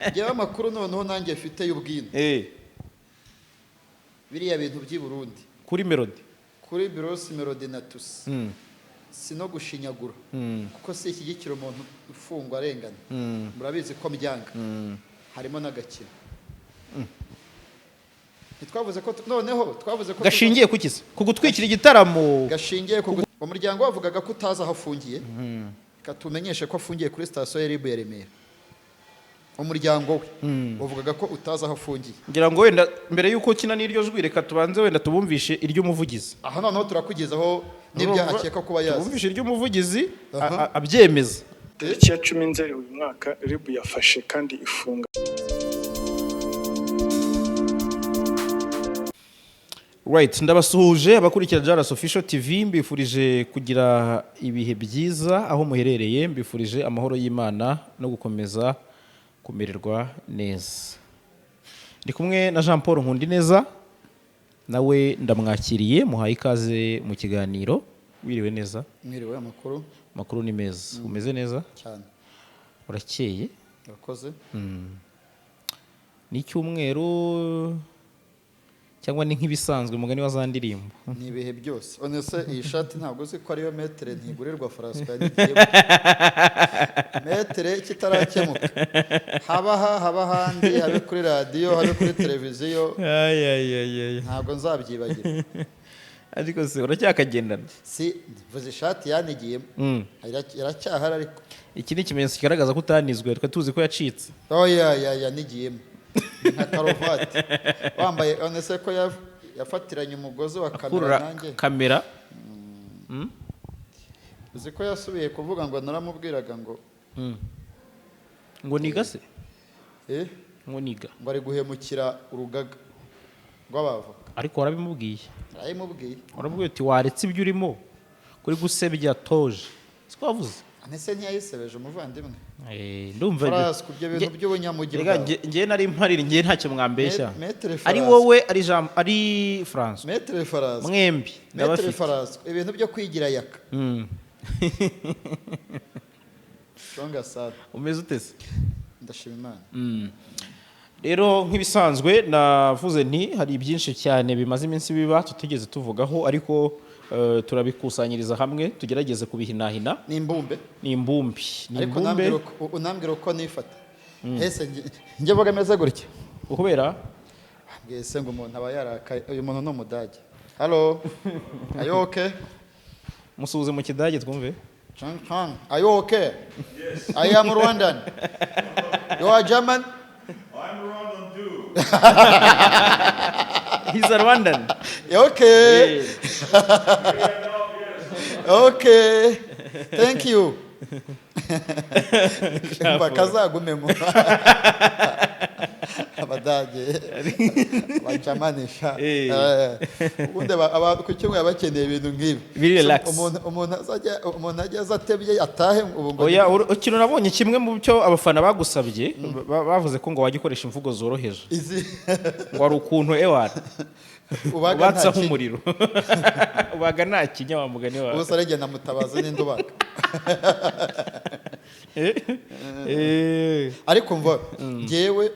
Ngewe amakuru noneho nanjye mfite y'ubwino, biriya bintu by'i Burundi kuri Melody, kuri Bruce Melody na Tusi, si no gushinyagura, kuko si ishyigikira umuntu ufungwa arengana, murabizi ko mbyanga. Harimo n'agakino. Ntitwavuze ko noneho twavuze ko Gashingiye ku kisa ku gutwikira igitaramo. Gashingiye ku umuryango wavugaga ko utazi aho afungiye. Reka tumenyeshe ko afungiye kuri sitasiyo ya RIB ya Remera. Umuryango we wavugaga ko utazi aho afungiye. Ngira ngo wenda mbere y'uko ukina n'iryo jwi, reka tubanze wenda tubumvishe iry'umuvugizi. Aha noneho turakugezaho n'ibyo Urumva? akeka kuba yazi. Tubumvishe iry'umuvugizi abyemeza. Tariki ya 10 Nzeri uyu mwaka, RIB yafashe kandi ifunga Right, ndabasuhuje abakurikira Jaras Official TV, mbifurije kugira ibihe byiza aho muherereye, mbifurije amahoro y'Imana no gukomeza kumererwa neza. Ndi kumwe na Jean Paul Nkundineza, nawe ndamwakiriye, muhaye ikaze mu kiganiro. Wiriwe neza? Mwiriwe, amakuru? Amakuru ni meza. Umeze neza? Cyane. Urakeye? Urakoze. Ni icyumweru cyangwa ni nk'ibisanzwe, umugani wa za ndirimbo? Ni ibihe byose. None se iyi shati ntabwo uzi ko ariyo metere ntigurirwa François yanigiyemo? Metere kitarakemuka, haba aha, haba ahandi, habe kuri radiyo, habe kuri televiziyo, ntabwo nzabyibagira. Ariko se uracyakagendana? Si mvuze ishati yanigiyemo? Iracyahari ariko. Iki ni ikimenyetso kigaragaza ko utanizwe, twe tuzi ko yacitse. Oya, ya yanigiyemo. Ni nka karuvati wambaye. None se ko yafatiranye umugozi wa kamera Akurura nanjye kamera. Uzi ko yasubiye kuvuga ngo naramubwiraga ngo Ngo niga se? Eh? Ngo niga? Ngo ari guhemukira urugaga rw'abavoka. Ariko warabimubwiye? Arabimubwiye. Warabwiye uti waretse ibyo urimo kuri gusebya toje, siko wavuze? Ese ntiyayisebeje umuvandimwe? Eh, ndumva ibyo. Farasi ku ibyo bintu by'ubunyamujyi Rega, bwawe. njye nari mparira, njye ntacyo mwambeshya. Maître Ari Farasi. wowe, ari Jean, ari François, Maître Farasi. mwembi Maître ndabafite. Farasi, ibintu byo kwigira yaka. Songa sana. Umeze ute se? Ndashima Imana. Rero nk'ibisanzwe navuze nti hari byinshi cyane bimaze iminsi biba tutigeze tuvugaho, ariko turabikusanyiriza hamwe tugerageze kubihinahina. Ni imbumbe. Ni imbumbi, ni Ariko imbumbe. unambwira uko nifata ese njye mvuga meze gutya? Kubera Mbwese ngo umuntu aba yarakaye. Uyu muntu ni umudage. Hello, are you okay? Musuhuze mu kidage twumve. Chang chang, are you okay? Yes. I am Rwandan. You are German? I'm Rwandan too. He's a Rwandan. Okay. Okay. Thank you. Bakazagumemo. Abadage. Abajamanisha. Ubundi ku cyumweru bakeneye ibintu nk'ibi. Biri relax. Umuntu azajya, umuntu ajya aza atebye atahe ubu ngo Oya, ikintu nabonye kimwe mu byo abafana bagusabye, bavuze ko ngo wajya ukoresha imvugo zoroheje. Izi Ngo hari ukuntu ewana ubaga nta ubatsaho kinya. umuriro, ubaga nta kinya, wa mugani wawe. Ubu se na Mutabazi n'indi ubaga? Ariko mva, njyewe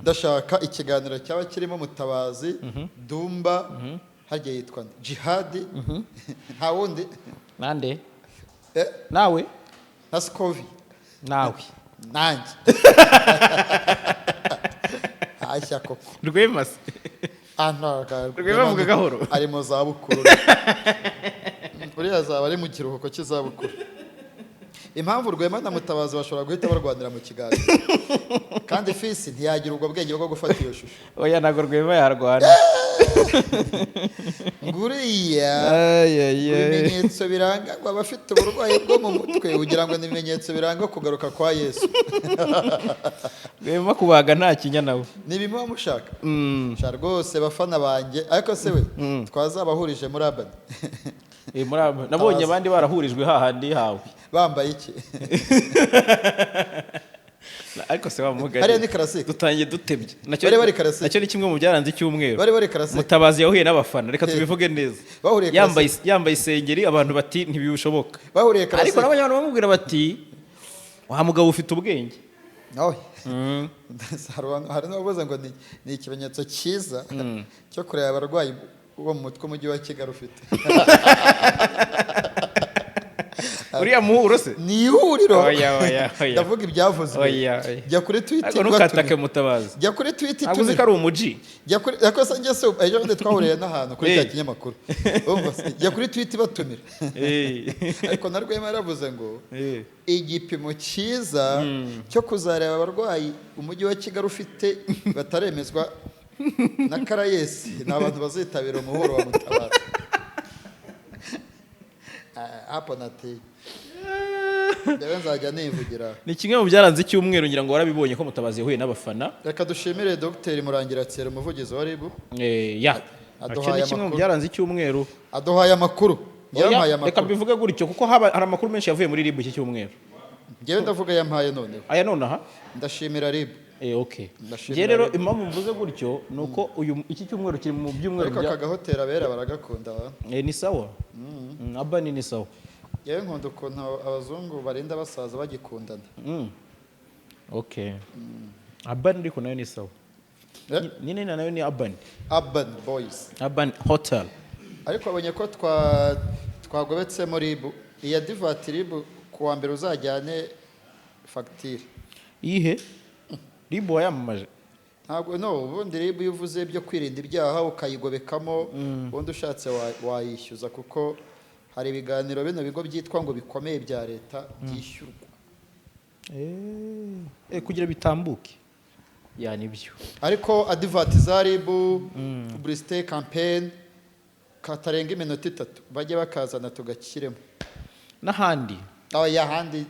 ndashaka ikiganiro cyaba kirimo Mutabazi, Dumba, harya yitwa nde? Jihadi, nta wundi. Nande? Eh? Nawe. Na Sikovi. Nawe. Nanjye hashya koko. Rwema se? Ah, no, Rwema avuga gahoro. Ari mu zabukuru, uriya azaba ari mu kiruhuko cy'izabukuru. Impamvu Rwema na Mutabazi bashobora guhita barwanira mu kiganiro, kandi fisi ntiyagira ubwo bwenge bwo gufata iyo shusho. Oya, ntabwo Rwema yarwana. Nguriya Ay, ay, ay. ibimenyetso biranga ngo abafite uburwayi bwo mu mutwe, ugira ngo ni ibimenyetso biranga kugaruka kwa Yesu. Rwema kubaga nta kinya nawe. Ni ibimuba mushaka. Sha rwose bafana banjye, ariko se we twazabahurije muri abani? Eh, nabonye abandi barahurijwe hahandi hawe. Bambaye iki? Ariko se wa mugani, Hariya ni classic. Dutangiye dutebye. Bari bari classic. Nacyo ni kimwe mu byaranze icyumweru. Bari bari classic. Mutabazi yahuye n'abafana, reka tubivuge neza. Bahuriye Yambaye isengeri, abantu bati ntibishoboka. Bahuriye classic. Ariko nabonye abantu bamubwira bati wa mugabo ufite ubwenge. Nawe hari n'abavuze ngo ni ikimenyetso cyiza cyo kureba abarwayi bo mu mutwe umujyi wa Kigali ufite. Uriya muhuro se? Ni ihuriro. Oya, oya, oya. Ndavuga ibyavuzwe. Oya, oya. Jya kuri Twitter. Ariko ntukatake Mutabazi. Jya kuri Twitter. Ntabwo uzi ko ari umuji? Jya kuri, ariko se njye se ejo bundi twahuriye n'ahantu kuri cya Eh. kinyamakuru. Urumva se, jya kuri Twitter batumira. Ariko na Rwema yaravuze ngo igipimo cyiza cyo kuzareba abarwayi umujyi wa Kigali ufite bataremezwa na Karayesi ni abantu bazitabira umuhuro wa Mutabazi. Ah, hapo nateye, njyewe nzajya nivugira. Ni kimwe mu byaranze icyumweru, ngira ngo warabibonye ko Mutabazi yahuye n'abafana. Reka dushimire Dr Murangira Thierry, umuvugizi wa RIB. Ya. Aduhaye Icyo ni kimwe mu amakuru. byaranze icyumweru. Aduhaye amakuru. Oya, Yampaye reka amakuru. mbivuge gutyo kuko hari amakuru menshi yavuye muri RIB iki cyumweru. Njyewe ndavuga yampaye noneho. Aya nonaha. Ndashimira RIB. Okay. Ndashimira Njye rero RIB. impamvu mvuze gutyo ni uko iki cyumweru kiri mu byumweru Ariko bya aka gahoteli abera baragakunda ba. Ni sawa. Abani ni sawa. Yewe, nkunda ukuntu abazungu barinda basaza bagikundana. Okay. Abani ariko nayo ni sawa. Eh? Nini nayo ni Abani. Urban Boys. Urban Hotel. Ariko wabonye ko twagobetsemo RIB iya advert. RIB ku wa mbere uzajyane fagitire. Iyihe? RIB wayamamaje? Ntabwo, no, ubundi RIB iyo uvuze byo kwirinda ibyaha ukayigobekamo, ubundi ushatse wayishyuza, kuko hari ibiganiro bino bigo byitwa ngo bikomeye bya leta byishyurwa. Kugira bitambuke. Ya, nibyo. Ariko advert za RIB, publicité, campaign katarenga iminota 3, bajye bakazana tugashyiremo. N'ahandi. Aho yahandi.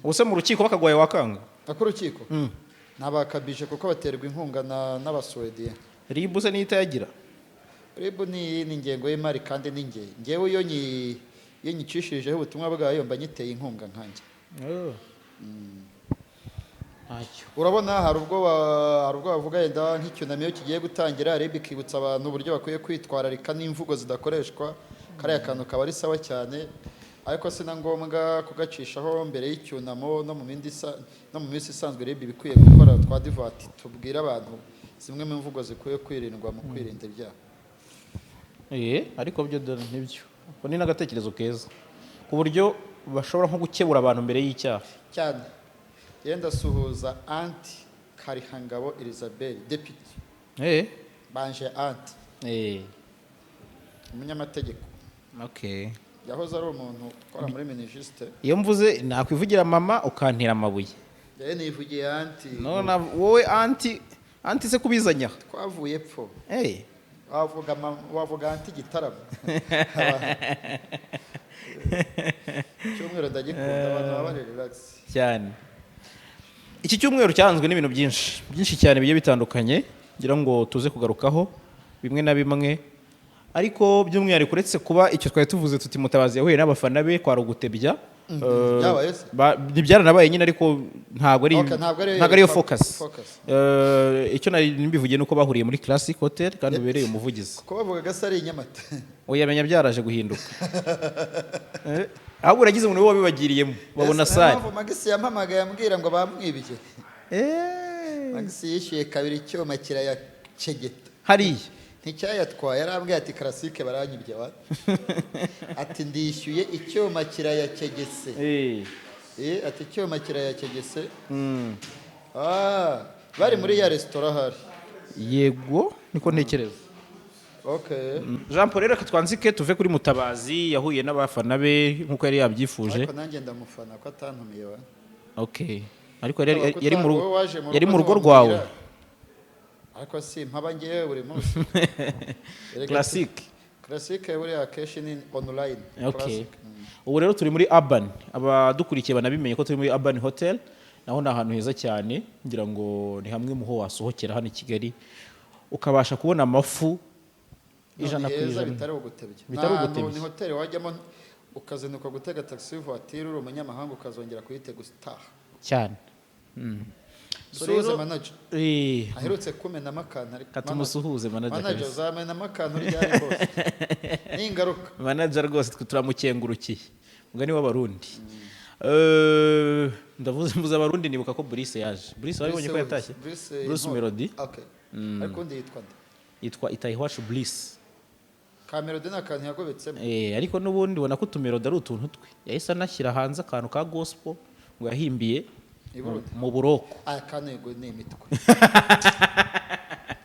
Ubuse mu rukiko bakagwaye wakanga? Ak'urukiko ntabakabije kuko baterwa inkunga n'Abasuwediya. RIB se niyo itayagira? RIB ni ingengo y'imari kandi ni nge ngewe iyo nyicishirijeho ubutumwa bwayo mba nyiteye inkunga nkanjye. Ntacyo. Urabona hari ubwo bavuga yenda nk'icyunamo iyo kigiye gutangira, RIB ikibutsa abantu uburyo bakwiye kwitwararika n'imvugo zidakoreshwa. Kariya kantu kaba ari sawa cyane, ariko si na ngombwa kugacishaho mbere y'icyunamo. No mu minsi isanzwe RIB iba ikwiye gukora twa advert tubwira abantu zimwe mu mvugo zikwiye kwirindwa mu kwirinda ibyaha. Ariko byo dore nibyo. Ubwo ni n'agatekerezo keza ku buryo bashobora nko gukebura abantu mbere y'icyaha. Cyane. Yenda suhuza anti Karihangabo Elizabeth, depite. Banje anti umunyamategeko. Yahoze ari umuntu ukora muri MINIJUST. Iyo mvuze nakwivugira mama ukantera amabuye. Yewe, nivugiye anti. None wowe anti, anti se kubizanya? Twavuye epfo. Wavuga wavuga anti Gitaramo. Cyumweru ndagikunda, abantu baba bari relax. Cyane. Iki cyumweru cyaranzwe n'ibintu byinshi byinshi cyane bigiye bitandukanye, ngira ngo tuze kugarukaho bimwe na bimwe, ariko by'umwihariko uretse kuba icyo twari tuvuze tuti Mutabazi yahuye n'abafana be kwari ugutebya. Byabaye se? Ntibyaranabaye nyine, ariko ntabwo ari Okay, ntabwo ari ntabwo ariyo focus. Focus. Icyo nari mbivugiye nuko bahuriye muri Classic Hotel kandi ubereye umuvugizi. Kuko bavugaga se ari i Nyamata. Oya, menya byaraje guhinduka. Ahubwo uragize ngo niwe wabibagiriyemo babona Yes, niyo sare. mpamvu Magisi yampamagaye ambwira ngo bamwibye. Magisi yishyuye kabiri, icyuma kirayacegeta. Hariya. Nticyayatwaye, yarambwiye ati: "Classic baranyibye wa." Ati: "Ndishyuye, icyuma kirayakegese." Ati: "Icyuma kirayakegese." Ah, bari muri ya resitora ahari. Yego, niko ntekereza. Okay. Jean Paul, rero reka twanzike tuve kuri Mutabazi yahuye n'abafana be nk'uko yari yabyifuje. Ariko nanjye ndamufana ko atantumiye wa. Okay, ariko yari mu rugo. Wowe waje mu Yari mu rugo rugo rwawe. ntiwambwira. Ariko si mpaba ngewe buri munsi. Erega Classic. Classic buriya akenshi ni online. Okay. Classic. Ubu rero turi muri Urban, abadukurikiye banabimenye ko turi muri Urban Hotel, naho ni ahantu heza cyane. Ngira ngo ni hamwe mu ho wasohokera hano i Kigali ukabasha kubona amafu 100 Ni ku heza ijana. Bitari ugutebya. Bitari Ni ahantu- ugutebya. Ni hoteli wajyamo ukazinduka gutega taxi voiture uri umunyamahanga, ukazongera kuyitega utaha. Cyane. Suhuze Rero- manager. Aherutse kumenamo akantu ariko. Katumusuhuze manager Manager, kabisa. uzamenamo akantu ryari rwose? Ningaruka. Manager rwose twe turamukengurukiye, mugani w'Abarundi. Ndavuze mvuze Abarundi, nibuka ko Bruce yaje. Bruce wabibonye ko yatashye? Bruce. Bruce Melody. Okay, ariko undi yitwa nde? Yitwa Itahiwacu Bliss. Ka Melody ni akantu yagobetsemo. Ariko n'ubundi ubona ko utumelody ari utuntu twe. Yahise anashyira hanze akantu ka gospel ngo yahimbiye I Burundi. mu buroko. Aya kantu, yego, ni imitwe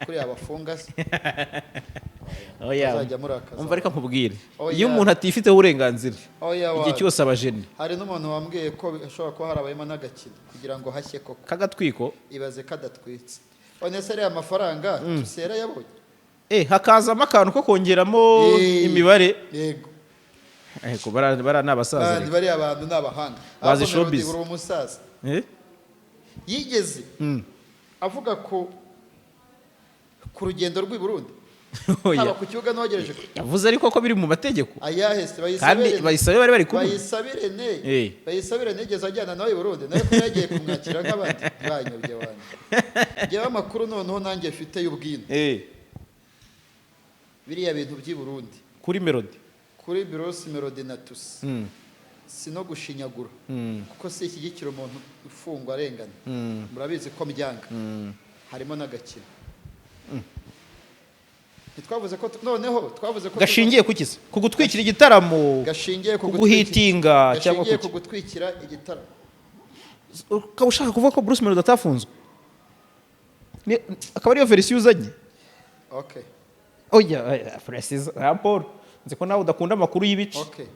kuriya bafunga se. Oya. Bazajya murakaza. Umva, reka nkubwire. Oya. Iyo umuntu atifiteho uburenganzira, Oya, igihe cyose aba jene. Hari n'umuntu wambwiye ko hashobora kuba harabayemo n'agakino kugira ngo hashye koko. Kagatwiko. Ibaze kadatwitse. None se ariya mafaranga tusera yabonye? Hakazamo akantu ko kongeramo imibare. Yego. Ego, bara ni abasaza. Kandi Reka. bariya bantu ni abahanga. Bazi Ahubwo Melody, showbiz. uri umusaza. Eh? Yigeze avuga ko ku rugendo rw'i Burundi, Oya. haba ku kibuga n'uwagereje Yavuze ariko ko biri mu mategeko. Ayahe se? Kandi Bayisabire. Bayisabe bari bari kumwe. Bayisabire ne. Bayisabire nigeze ajyana nawe i Burundi? Nawe ko yagiye kumwakira nk'abandi banyobye wanjye. Njyewe amakuru noneho nanjye mfite y'ubwino, biriya bintu by'i Burundi Kuri Melody. Kuri Bruce Melody na Tusi, si no gushinyagura, kuko si ishyigikira umuntu ufungwa arengana, murabizi ko mbyanga, harimo n'agakino. Ntitwavuze ko noneho twavuze ko Gashingiye ku kisi, ku gutwikira igitaramo? Gashingiye ku Ku guhitinga cyangwa gashingiye kuki? ku gutwikira igitaramo. Ukaba ushaka kuvuga ko Bruce Melody atafunzwe? Akaba ariyo version uzanye? Okay. Oya, oya, Francis Jean Paul, nzi ko nawe udakunda amakuru y'ibice. Okay.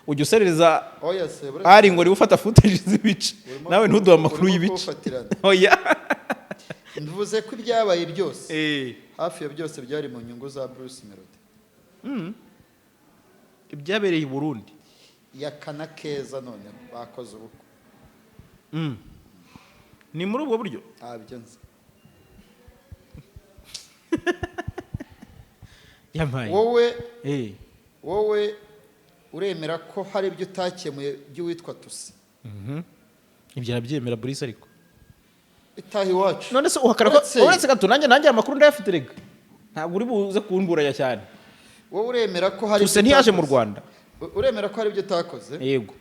Ujya userereza. Oya se, Ari ngo uri ufata footage z'ibice, nawe ntuduhe amakuru urimo y'ibice. kuwufatirana. Oya. Mvuze ko ibyabaye byose, hafi ya byose, byari mu nyungu za Bruce Melody. Ibyabereye i Burundi? Yakana keza, noneho bakoze ubukwe. Ni muri ubwo buryo? Ntabyo nzi. Yampaye. Wowe, wowe uremera ko hari ibyo utakemuye by'uwitwa Tusi? Ibyo arabyemera Bruce ariko. Itaha iwacu. None se uhakana ko uretse gato, nanjye aya makuru ndayafite rega, ntabwo uri buze kumburanya cyane. Wowe uremera ko hari Tuse ibyo ntiyaje mu utakoze? Rwanda? Uremera ko hari ibyo utakoze? Yego.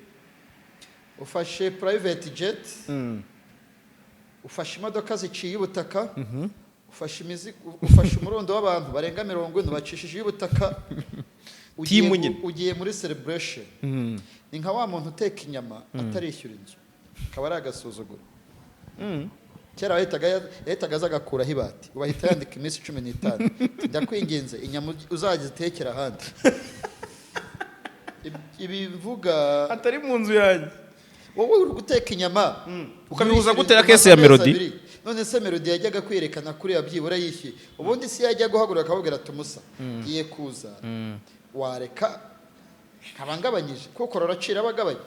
Ufashe private jet, ufashe imodoka ziciye ubutaka, ufashe imizigo, ufashe umurundo w'abantu barenga 40 bacishije ubutaka, ugiye Timu nyine. Ugiye muri celebration. Ni nka wa muntu uteka inyama atarishyura inzu, akaba ari agasuzuguro. Kera yahitaga aza agakuraho ibati, ubu ahita yandika iminsi 15. Ati, ndakwinginze, inyama uzajya uzitekera ahandi. Ibi mvuga Atari mu nzu yanjye. Wowe uri guteka inyama Ukabihuza ntiwishyure gute na inzu case ya amezi Melody? 2. None se Melody yajyaga kwerekana kuriya byibura yishyuye? Ubundi si yajya guhaguruka akababwira ati: "Umusa ngiye kuza, wareka nkaba ngabanyije," kuko ruracira abagabanya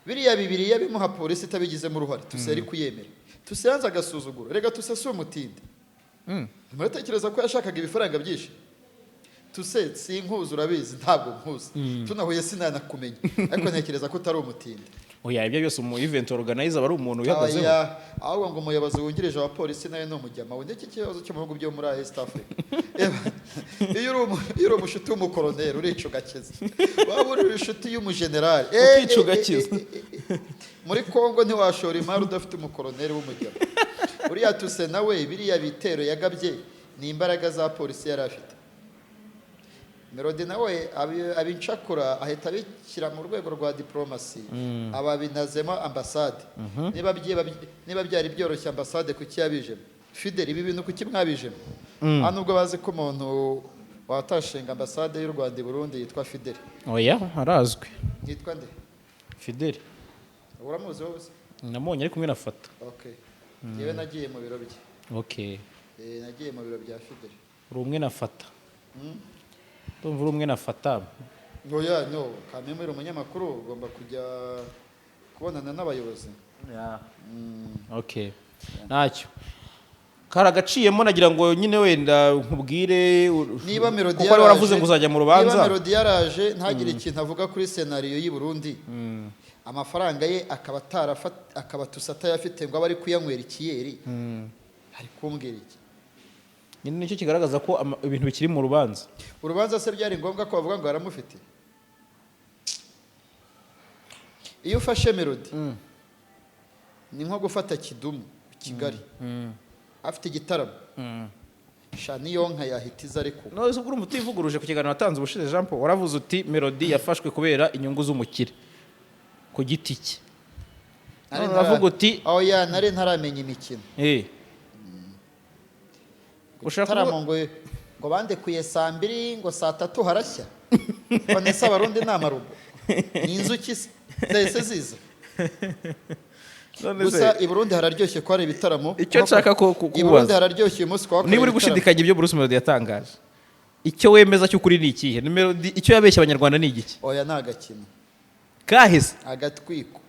biriya bibiri yabimuha, polisi itabigizemo uruhare. Tuse yari kuyemera. Tuse yanze agasuzuguro. Rega Tuse si umutindi. Muratekereza ko yashakaga ibifaranga byinshi? Tuse sinkuzi, urabizi ntabwo nkuzi, tunahuye sinanakumenya, ariko ntekereza ko utari umutindi. Oya, ibyo byose umu event organizer aba ari umuntu wihagazeho. Oya, ahubwo ngo umuyobozi wungirije wa polisi nawe ni umujyama we. Iki kibazo cyo mu bihugu byo muri East Africa. Eba, iyo uri umushuti w'umukoroneri urica ugakiza, waba uri inshuti y'umujenerali Ukica ugakiza. Muri Congo ntiwashora imari udafite umukoroneri w'umujyama. Uriya Tuse nawe biriya bitero yagabye ni imbaraga za polisi yari afite. Melody nawe abincakura, ahita abishyira mu rwego rwa diplomasi, ababinazemo ambasade. Niba byari byoroshye, ambasade kuki yabijemo? Fidel, ibi bintu kuki mwabijemo? Hano ubwo bazi ko umuntu watashinga ambasade y'u Rwanda i Burundi yitwa Fidel. Oya, arazwi. Yitwa nde? Fidel. Uramuzi wowe se? Namubonye ari kumwe na Fata. Okay, njyewe nagiye mu biro bye. Okay. Nagiye mu biro bya Fidel. Uri umwe na Fata, ndumva uri umwe na Fata. Oya, no kameme, uri umunyamakuru, ugomba kujya kubonana n'abayobozi. Okay, ntacyo karagaciyemo, nagira ngo nyine wenda nkubwire Niba Melody kuko wari waravuze ngo uzajya mu rubanza. Niba Melody yaraje ntagire ikintu avuga kuri scenario y'i Burundi, amafaranga ye akaba akaba tusa atayafite ngo abe ari kuyanywera ikiyeri, ari kumbwira iki? Nyine nicyo kigaragaza ko ibintu bikiri mu rubanza. Urubanza se byari ngombwa ko bavuga ngo aramufite? Iyo ufashe Melody ni nko gufata Kidumu i Kigali afite igitaramo, sha, niyo nka yahita iza, ariko None se ubwo urumva utivuguruje ku kiganiro watanze ubushize, Jean Paul? Waravuze uti Melody yafashwe kubera inyungu z'umukire ku giti cye. Nari None uravuga uti Oya, nari ntaramenya imikino. Ushaka Igitaramo ngo bandekuye saa 2, ngo saa 3 harashya. None se Abarundi ni amarugo, ni inzuki se zahise ziza? None Gusa se i Burundi hararyoshye ko hari ibitaramo. Icyo nshaka I Burundi kubaza. hararyoshye uyu munsi kuhakorera Niba uri ibitaramo. gushidikanya ibyo Bruce Melody yatangaje, icyo wemeza cy'ukuri ni ikihe? Ni Melody icyo yabeshye Abanyarwanda ni igiki? Oya, ni agakino. Kahise. Agatwiko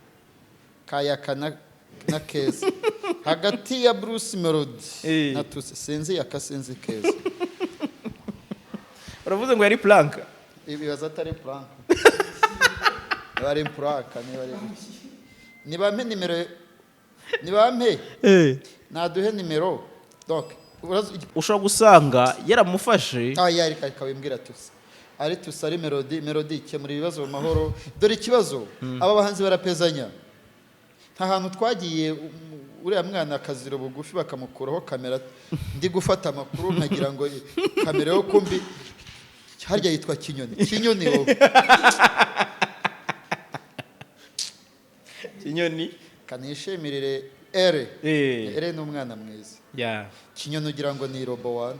kayaka na Keza, hagati ya Bruce Melody na Tusi, sinzi Yaka, sinzi Keza. Uravuze ngo yari prank. Ibibazo atari prank, niba ari prank, niba ari guki, nibampe nimero, nibampe, naduhe nimero, donc Ushobora gusanga yaramufashe. Ah, yari reka wimbwira Tusi, ari Tusi, ari Melody. Melody, kemura ibibazo mu mahoro. Dore ikibazo, aba bahanzi barapezanya. Nta hantu twagiye, uriya mwana akazira bugufi bakamukuraho kamera, ndi gufata amakuru nkagira ngo kamera yo kumbi harya yitwa Kinyoni. Kinyoni wowe. Kinyoni. Kanishimirire ere. Ere ni umwana mwiza. Kinyoni ugira ngo ni robo wani,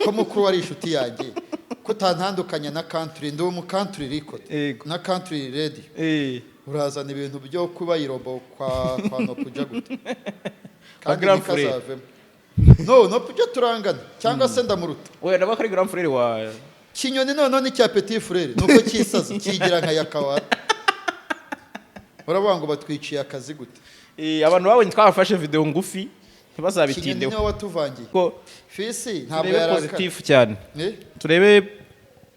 ko mukuru wari inshuti yanjye, ko utantandukanya na Country, ndi umu Country Record na Country Radio. Urazana ibintu byo kuba irobo kwa Nopuja gute? Kandi Grand frère. ntikazavemo. No, Nopuja turangana cyangwa se ndamuruta. Oya, nabwo ari grand frère wa Kinyoni noneho ni cya petit frère, nuko cyisaza kigira nka Yakawara. Uravuga ngo batwiciye akazi gute? Abantu babonye twabafashe video ngufi, Kinyoni ntibazabitindeho. niwe watuvangiye. Ko Fisi ntabwo turebe yarakara. positif cyane. Eh? Turebe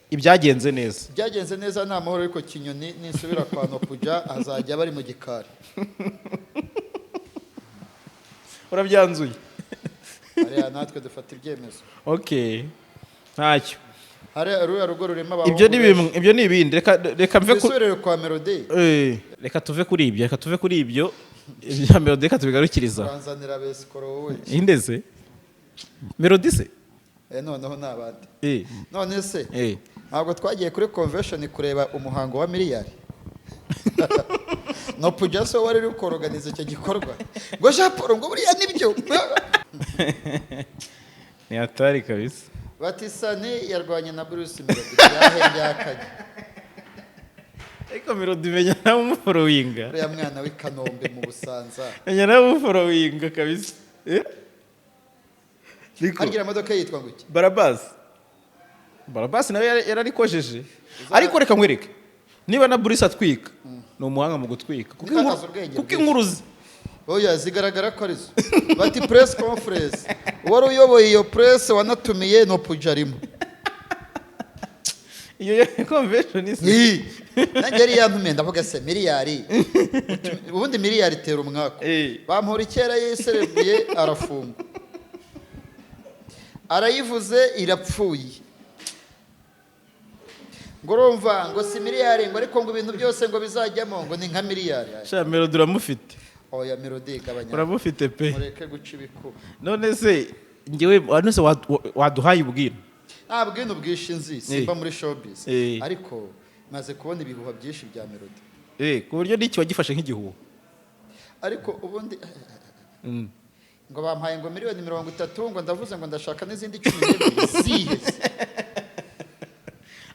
ibyagenze neza. Byagenze neza, ni amahoro, ariko Kinyoni nisubira kwa Nopuja azajya bari mu gikari. Urabyanzuye. Hariya natwe dufata ibyemezo. Okay, ntacyo. Hariya ruriya rugo rurimo abahungu Ibyo ni benshi. bimwe, ibyo ni ibindi. Reka mve ku Twisubirire kwa Melody. Reka tuve kuri ibyo, reka tuve kuri ibyo ibya Melody, reka tubigarukiriza. Uranzanira besikoro wowe. Indeze Melody se? Noneho ni abandi. None se ntabwo twagiye kuri convention kureba umuhango wa miliyari? Nopuja se wari uri koroganiza icyo gikorwa, ngo Jean Paul, ngo buriya nibyo? Ni hatari kabisa. Bati Sani yarwanye na Bruce Melody byahe byakajya. Ariko Melody menya nawe umuforowinga. Uriya mwana w'i Kanombe mu Busanza. Menya nawe umuforowinga kabisa. Niko. Harya imodoka yitwa ngo iki? Barabasi. Barabasi nawe yararikojeje, ariko reka nkwereke, niba na Bruce atwika, ni umuhanga mu gutwika, kuko Niko inkuru akazi ubwenge kuko bwinshi. inkuru ze Oya, zigaragara ko arizo. Bati press conference, uwari uyoboye iyo press wanatumiye Nopuja arimo. Iyo convention se? Ii, nanjye yari yantumiye, ndavuga se miliyari, ubundi miliyari itera umwaku. Bampora icyera yiserebuye arafungwa, arayivuze irapfuye, ngo urumva ngo si miliyari, ngo ariko ngo ibintu byose ngo bizajyamo ngo ni nka miliyari. Sha, Melody uramufite. Oya, Melody gabanya. Uramufite pe. Mureke guca ibikuba. None se njyewe, none se waduhaye ubwino? Nta bwino bwinshi nzi, simba muri showbiz. Ariko maze kubona ibihuha byinshi bya Melody. Ku buryo n'iki wagifashe nk'igihuha. Ariko ubundi ngo bampaye ngo miliyoni 30, ngo ndavuze ngo ndashaka n'izindi 12, zihe se?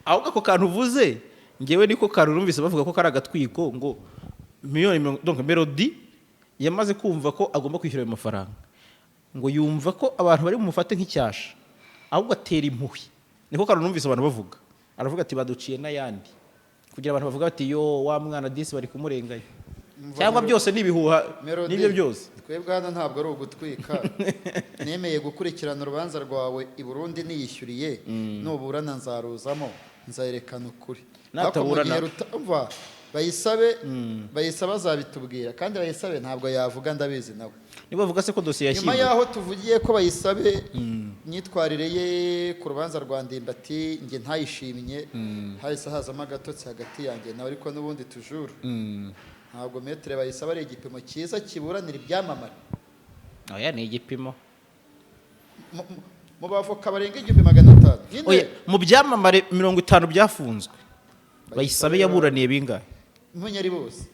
Ahubwo ako kantu uvuze, ngewe niko kantu numvise bavuga ko kari agatwiko, ngo miliyoni mirongo, donc Melody yamaze kumva ko agomba kwishyura ayo mafaranga, ngo yumva ko abantu bari bumufate nk'icyasha, ahubwo atera impuhwe. Niko kantu numvise abantu bavuga. Aravuga ati baduciye n'ayandi, kugira abantu bavuga bati yo wa mwana disi bari kumurenganya. Cyangwa byose ni ibihuha? Melody, Nibyo byose. Twebwe hano ntabwo ari ugutwika. Nemeye gukurikirana urubanza rwawe i Burundi niyishyuriye. Nuburana nzaruzamo, nzayerekana ukuri. Ariko mu Nataburana- gihe rutamva, bayisabe, bayisabe azabitubwira. Kandi bayisabe ntabwo yavuga, ndabizi nawe. Niba bavuga se ko dosiye Nyuma yashyinguwe? y'aho tuvugiye ko bayisabe imyitwarire ye ku rubanza rwa Ndimbati njye ntayishimye, hahise hazamo agatotsi hagati yanjye nawe, ariko n'ubundi tujuru. Ntabwo Maître Bayisaba ari igipimo cyiza kiburanira ibyamamare. Oya, ni igipimo. Mu bavoka barenga 1500 nyine. Oya, mu byamamare 50 byafunzwe, Bayisabe yaburaniye bingahe? Ntunyari bose,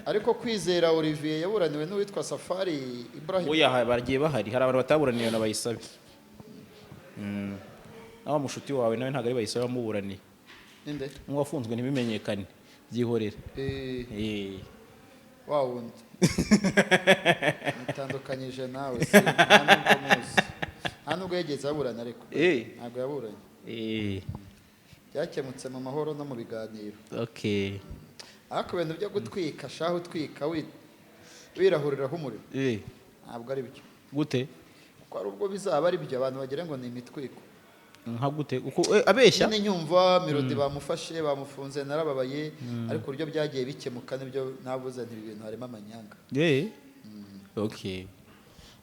ariko Kwizera Olivier yaburaniwe n'uwitwa Safari Ibrahim. Oya, bagiye bahari, hari abantu bataburaniye na Bayisabe. Nawe mushuti wawe nawe ntabwo ari Bayisabe wamuburaniye. Ninde? Nk'uwafunzwe ntibimenyekane, byihorere. Wa wundi mutandukanyije nawe si nta nubwo muzi, nta nubwo yigeze aburana, ariko ntabwo yaburanye. Byakemutse mu mahoro no mu biganiro. Ariko ibintu byo gutwika shaho, utwika wirahuriraho umuriro, ntabwo ari byo. Gute? Kuko hari ubwo bizaba ari byo, abantu bagira ngo ni imitwiko. Nka gute? Uko abeshya? Nyine nyumva Melody bamufashe, bamufunze, narababaye, ariko uburyo byagiye bikemuka nibyo navuze nti ibi bintu harimo amanyanga. Okay,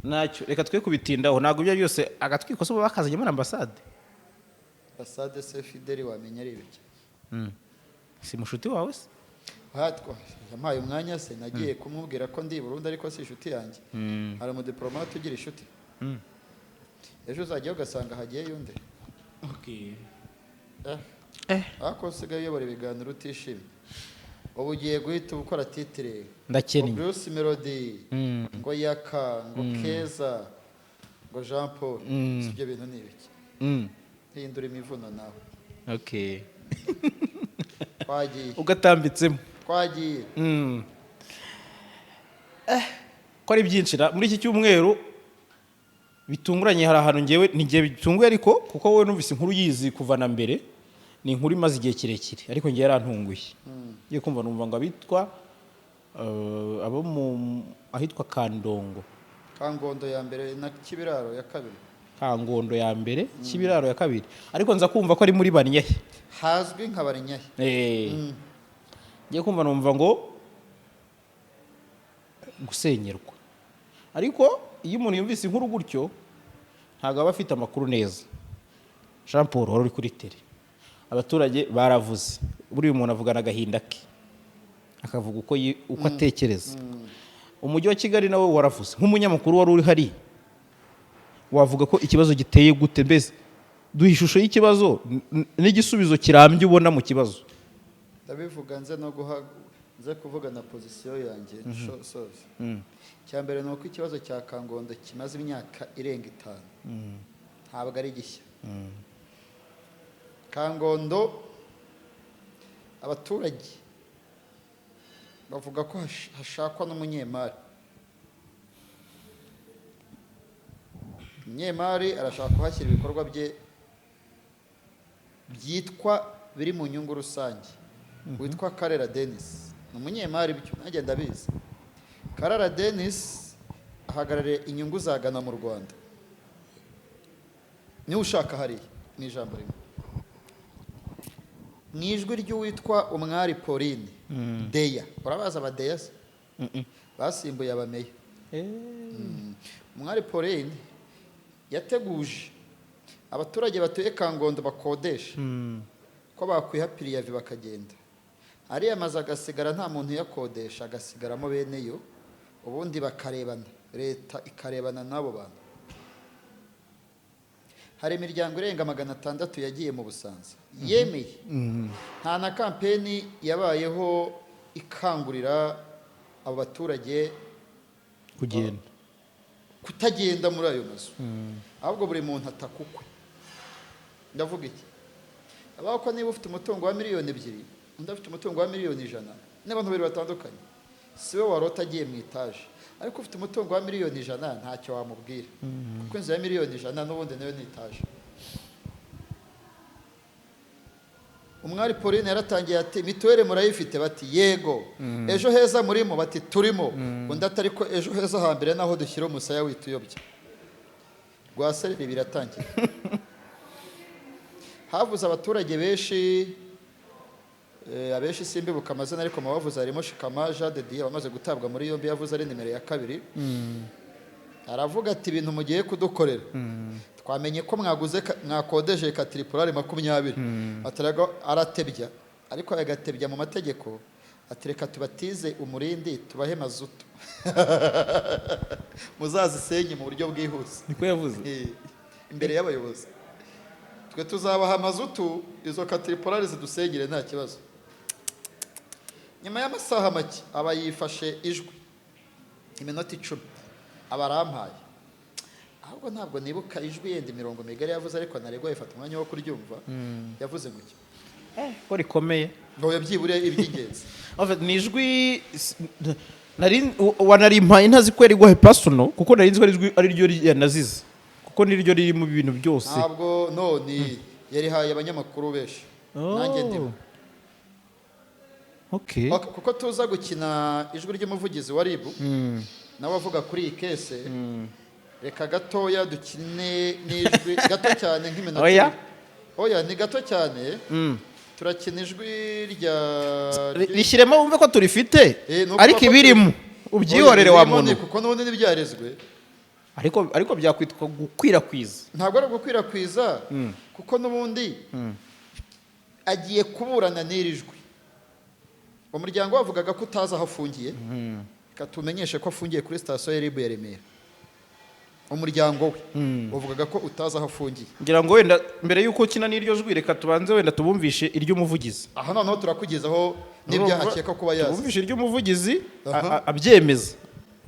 ntacyo, reka twe kubitindaho. Ntabwo ibyo byose agatwiko se bakazanye muri ambasade? Ambasade se Fideli wamenya ari ibiki? Si mushuti wawe se? Hatwa yampaye umwanya se, nagiye kumubwira ko ndi i Burundi, ariko si inshuti yanjye. Hari umudiplomate ugira inshuti? Ejo uzajyayo ugasanga hagiyeyo undi. Ariko usigaye uyobora ibiganiro utishimye, ubu ugiye guhita ukora titre Ndakennye. ngo Bruce Melody, ngo Yaka, ngo Keza, ngo Jean Paul. Si ibyo bintu ni ibiki? Hindura imivuno nawe. Twagiye. Ugatambitsemo. Twagiye. Ko ari byinshi ra muri iki cyumweru bitunguranye, hari ahantu ngewe ntigiye bitunguye, ariko kuko wowe numvise inkuru yizi kuva na mbere, ni inkuru imaze igihe kirekire, ariko ngewe yarantunguye. Ngiye kumva numva ngo abitwa abo mu ahitwa Kandongo. Kangondo ya mbere na Kibiraro ya kabiri. Kangondo ya mbere, Kibiraro ya kabiri, ariko nza kumva ko ari muri Banyahe. Hazwi nka Barinyahe. Ngiye kumva numva ngo gusenyerwa, ariko iyo umuntu yumvise inkuru gutyo ntabwo aba afite amakuru neza. Jean Paul wari uri kuri terrain, abaturage baravuze. Buriya umuntu avugana agahinda ke, akavuga uko atekereza. Umujyi wa Kigali nawe waravuze. Nk'umunyamakuru wari uri hari, wavuga ko ikibazo giteye gute? Mbese duha ishusho y'ikibazo n'igisubizo kirambye ubona mu kibazo. Ndabivuga nze no guha, nze kuvuga na position yanjye soza. Icya mbere ni uko ikibazo cya Kangondo kimaze imyaka irenga 5, ntabwo ari gishya. Kangondo abaturage bavuga ko hashakwa n'umunyemari. Umunyemari arashaka kuhashyira ibikorwa bye byitwa biri mu nyungu rusange, witwa Karera Denis, ni umunyemari, byo nanjye ndabizi. Karera Denis ahagarariye inyungu za Ghana mu Rwanda, niwe ushaka hariya. Mu ijambo rimwe, mu ijwi ry'uwitwa Umwari Pauline Deya, urabazi abadeya se basimbuye abameya? Umwari Pauline yateguje abaturage batuye Kangondo bakodesha ko bakwiha préavis bakagenda, ariya mazu agasigara nta muntu uyakodesha, agasigaramo bene yo, ubundi bakarebana, leta ikarebana n'abo bantu. Hari imiryango irenga 600 yagiye mu Busanza yemeye. Nta na campaign yabayeho ikangurira abo baturage kugenda. Kutagenda muri ayo mazu, ahubwo buri muntu ataka ukwe. Ndavuga iki? Abaho ko niba ufite umutungo wa miliyoni 2, undi afite umutungo wa miliyoni 100, n'abantu babiri batandukanye, si we warota agiye mu itaje, ariko ufite umutungo wa miliyoni 100 ntacyo wamubwira, kuko inzu ya miliyoni 100 n'ubundi nayo ni itaje. Umwari Pauline yaratangiye ati: "Mituweli murayifite?" Bati: "Yego." "Ejo Heza murimo?" Bati: "Turimo." Undi atari ko ejo heza hambere naho dushyira umusaya wituyobya rwasereri. Biratangira, havuze abaturage benshi, abenshi simbibuka amazina, ariko mu bavuze harimo Shikama Jean de Dieu wamaze gutabwa muri yombi, yavuze ari nimero ya kabiri. Aravuga ati: "Ibintu mugiye kudukorera, twamenye ko mwaguze mwakodeje katiripurari 20." Ataraga aratebya, ariko agatebya mu mategeko. Ati: "Reka tubatize umurindi, tubahe mazutu, muzazisenye mu buryo bwihuse." Niko yavuze? Imbere y'abayobozi: "Twe tuzabaha mazutu, izo caterpillar zidusengere, nta kibazo." Nyuma y'amasaha make aba yifashe ijwi, iminota 10 aba arampaye. Ahubwo ntabwo nibuka ijwi yenda imirongo migari yavuze, ariko naregwa ifata umwanya wo kuryumva. Yavuze ngo iki? Ko rikomeye. Ngo yabyibure iby'ingenzi. En fait, ni ijwi nari wanarimpaye ntazi ko yariguhaye personal, kuko nari nzi ko ari ijwi ari ryo yanazize, kuko niryo riri mu bintu byose. Ntabwo, no ni yarihaye abanyamakuru benshi, nanjye ndimo. Ok, kuko tuza gukina ijwi ry'umuvugizi wa RIB nawe avuga kuri iyi case, reka gatoya dukine n'ijwi gato cyane, nk'iminota Oya. 2. Oya, ni gato cyane. Turakina ijwi rya Rishyiremo wumve ko turifite. Ni ukuvuga Ariko ko ibirimo ubyihorere Oya, wa ibirimo muntu. Kuko n'ubundi ntibyarezwe. Ariko byakwitwa gukwirakwiza. Ntabwo ari ugukwirakwiza, kuko n'ubundi agiye kuburana n'iri jwi. Umuryango wavugaga ko utazi aho afungiye. Reka tumenyeshe ko afungiye kuri sitasiyo ya RIB ya Remera. Umuryango we wavugaga ko utazi aho afungiye. Ngira ngo wenda mbere y'uko ukina n'iryo jwi, reka tubanze wenda tubumvishe iry'umuvugizi. Aha noneho turakugezaho n'ibyaha Urumva? akeka kuba yazi. Tubumvishe iry'umuvugizi abyemeza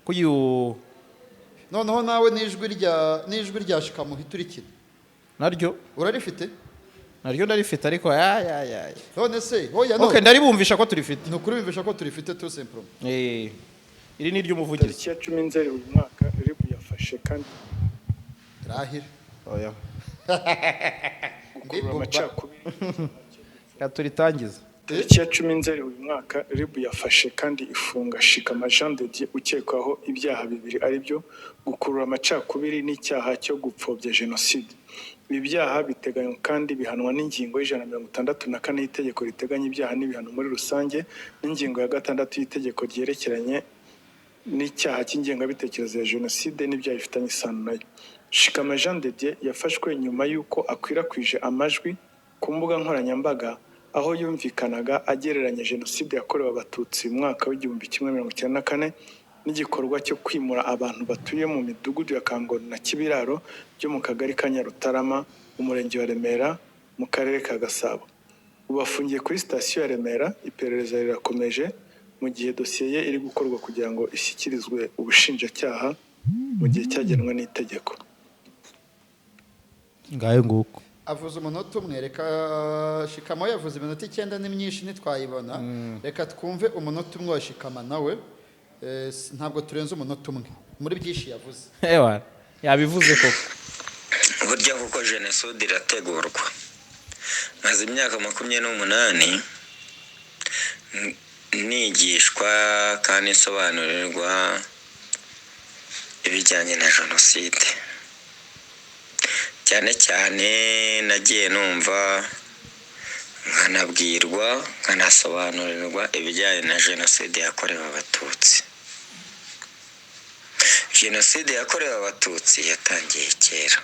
ko uyu Noneho nawe n'ijwi rya Shikamuha iturikira. Naryo? Urarifite? Naryo ndarifite, ariko ya ya ya ya. None se hoya no Okay, ndaribumvisha ko turifite. Ni ukuri bumvisha ko turifite tout simplement. Iri ni iry'umuvugizi. Tariki ya 10 Nzeri uyu mwaka, RIB yafashe kandi Rahira. Oya. gukurura amacakubiri. Reka turitangize. Tariki ya 10 Nzeri uyu mwaka, RIB yafashe kandi ifunga Shikama Jean de Dieu ukekwaho ibyaha bibiri, ari byo gukurura amacakubiri n'icyaha cyo gupfobya jenoside. Ibi byaha biteganywa kandi bihanwa n'ingingo ya 164 y'itegeko riteganya ibyaha n'ibihano muri rusange, n'ingingo ya 6 y'itegeko ryerekeranye n'icyaha cy'ingengabitekerezo ya jenoside n'ibyaha bifitanye isano nayo. Shikama Jean de Dieu yafashwe nyuma y'uko akwirakwije amajwi ku mbuga nkoranyambaga, aho yumvikanaga agereranya jenoside yakorewe Abatutsi mu mwaka wa 1994 n'igikorwa cyo kwimura abantu batuye mu midugudu ya Kangono na Kibiraro byo mu kagari ka Nyarutarama, Umurenge wa Remera, mu karere ka Gasabo. Ubu afungiye kuri sitasiyo ya Remera, iperereza rirakomeje mu gihe dosiye ye iri gukorwa kugira ngo ishyikirizwe ubushinjacyaha mu gihe cyagenwe n'itegeko. Ngayo nguko. Avuze umunota umwe. Reka Shikama we yavuze iminota 9, ni myinshi ntitwayibona. Reka twumve umunota umwe wa Shikama nawe. Ntabwo turenze umunota umwe muri byinshi yavuze. Ewa, yabivuze koko. Burya kuko jenoside irategurwa. Maze imyaka 28 nigishwa kandi nsobanurirwa ibijyanye na jenoside. Cyane cyane nagiye numva, nkanabwirwa, nkanasobanurirwa ibijyanye na jenoside yakorewe Abatutsi. Jenoside yakorewe Abatutsi yatangiye kera,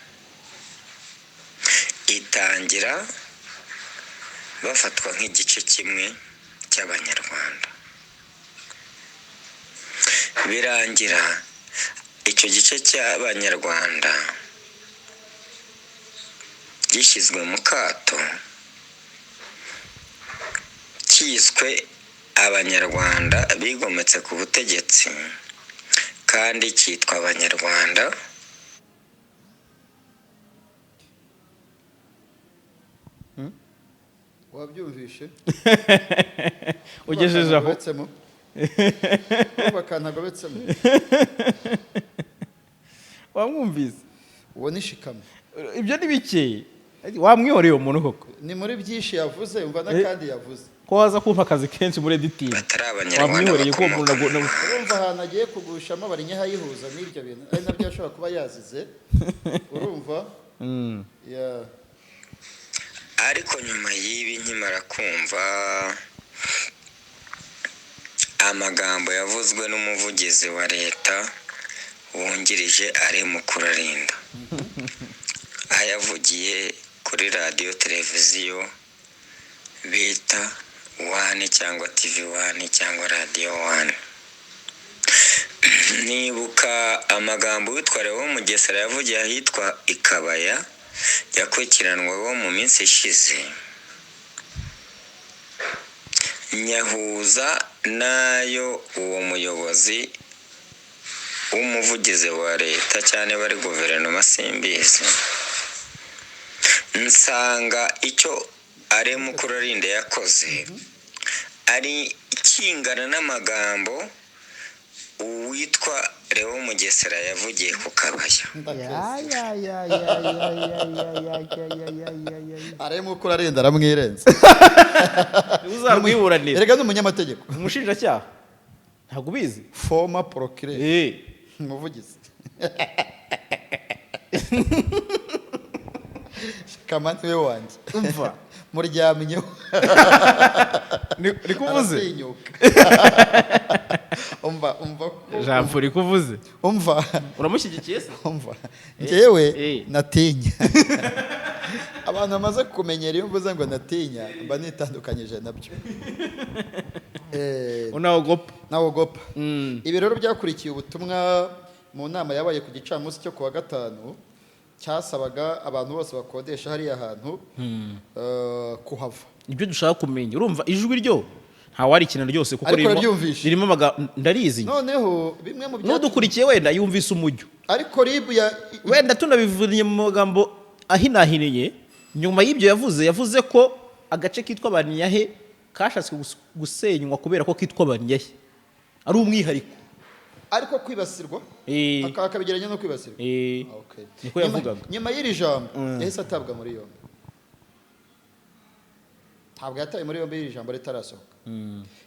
itangira bafatwa nk'igice kimwe cy'Abanyarwanda, birangira icyo gice cy'Abanyarwanda gishyizwe mu kato, kiswe Abanyarwanda bigometse ku butegetsi, kandi cyitwa Abanyarwanda. Wabyumvishe? Ugejeje aho. Agobetsemo. Urumva akantu agobetsemo? Wamwumvise? Uwo ni Shikama. Ibyo ni bike, wamwihoreye uwo muntu koko. Ni muri byinshi yavuze, umva n'akandi yavuze. Ko waza kumpa akazi kenshi muri editing. Batari Abanyarwanda Wamwihoreye ko uwo bakomoka muntu Urumva ahantu agiye kugushamo barinyahayihuza n'ibyo bintu, ari nabyo ashobora kuba yazize, urumva? Yeah. Ariko nyuma y'ibi, nkimara kumva amagambo yavuzwe n'umuvugizi wa leta wungirije ari Mukurarinda, ayavugiye kuri radiyo televiziyo bita One cyangwa TV One cyangwa Radiyo One. Nibuka amagambo witwa Leon Mugesera yavugiye ahitwa Ikabaya yakurikiranwaho mu minsi ishize, nyahuza n'ayo uwo muyobozi w'umuvugizi wa leta cyane bari guverinoma simbizi, nsanga icyo ari Mukurarinda yakoze ari kingana n'amagambo uwitwa Leon Mugesera yavugiye ku Kabaya. Ya ya ya ya ya ya ya ya ya ya ya ya ya. Arimo uko ararinda aramwirenza. Uzarwiburanira. Erega ni umunyamategeko. Umushinjacyaha, ntabwo ubizi? Former procureur. Umuvugizi Shikama niwe wanjye. Umva. Muryamyeho. Ni kuvuze. Aratinyuka. Umva, umva ko- Jambo rikuvuze. Umva. Uramushyigikiye se? Umva, njyewe natinya abantu bamaze kumenyera iyo mvuze ngo natinya mba nitandukanyije nabyo. Unaogopa. Nawogopa. Ibi rero byakurikiye ubutumwa mu nama yabaye ku gicamunsi cyo kuwa gatanu cyasabaga abantu bose bakodesha hariya hantu kuhava. Ibyo dushaka kumenya, urumva ijwi ryo ntawarikina ryose kuko Ariko ririmo uraryumvishe. Ririmo amagambo, ndarizi. Noneho bimwe mu byatumye N'udukurikiye wenda yumvise umujyo. Ariko RIB ya Wenda tunabivuye mu magambo ahinahiniye, nyuma y'ibyo yavuze, yavuze ko agace kitwa Banyahe kashatswe gusenywa kubera ko kitwa Banyahe ari umwihariko. Ariko kwibasirwa akabigereranya no kwibasirwa. Ah, okay. Niko yavugaga. Nyuma y'iri jambo yahise atabwa muri yombi. Ntabwo yatawe muri yombi iri jambo ritarasohoka.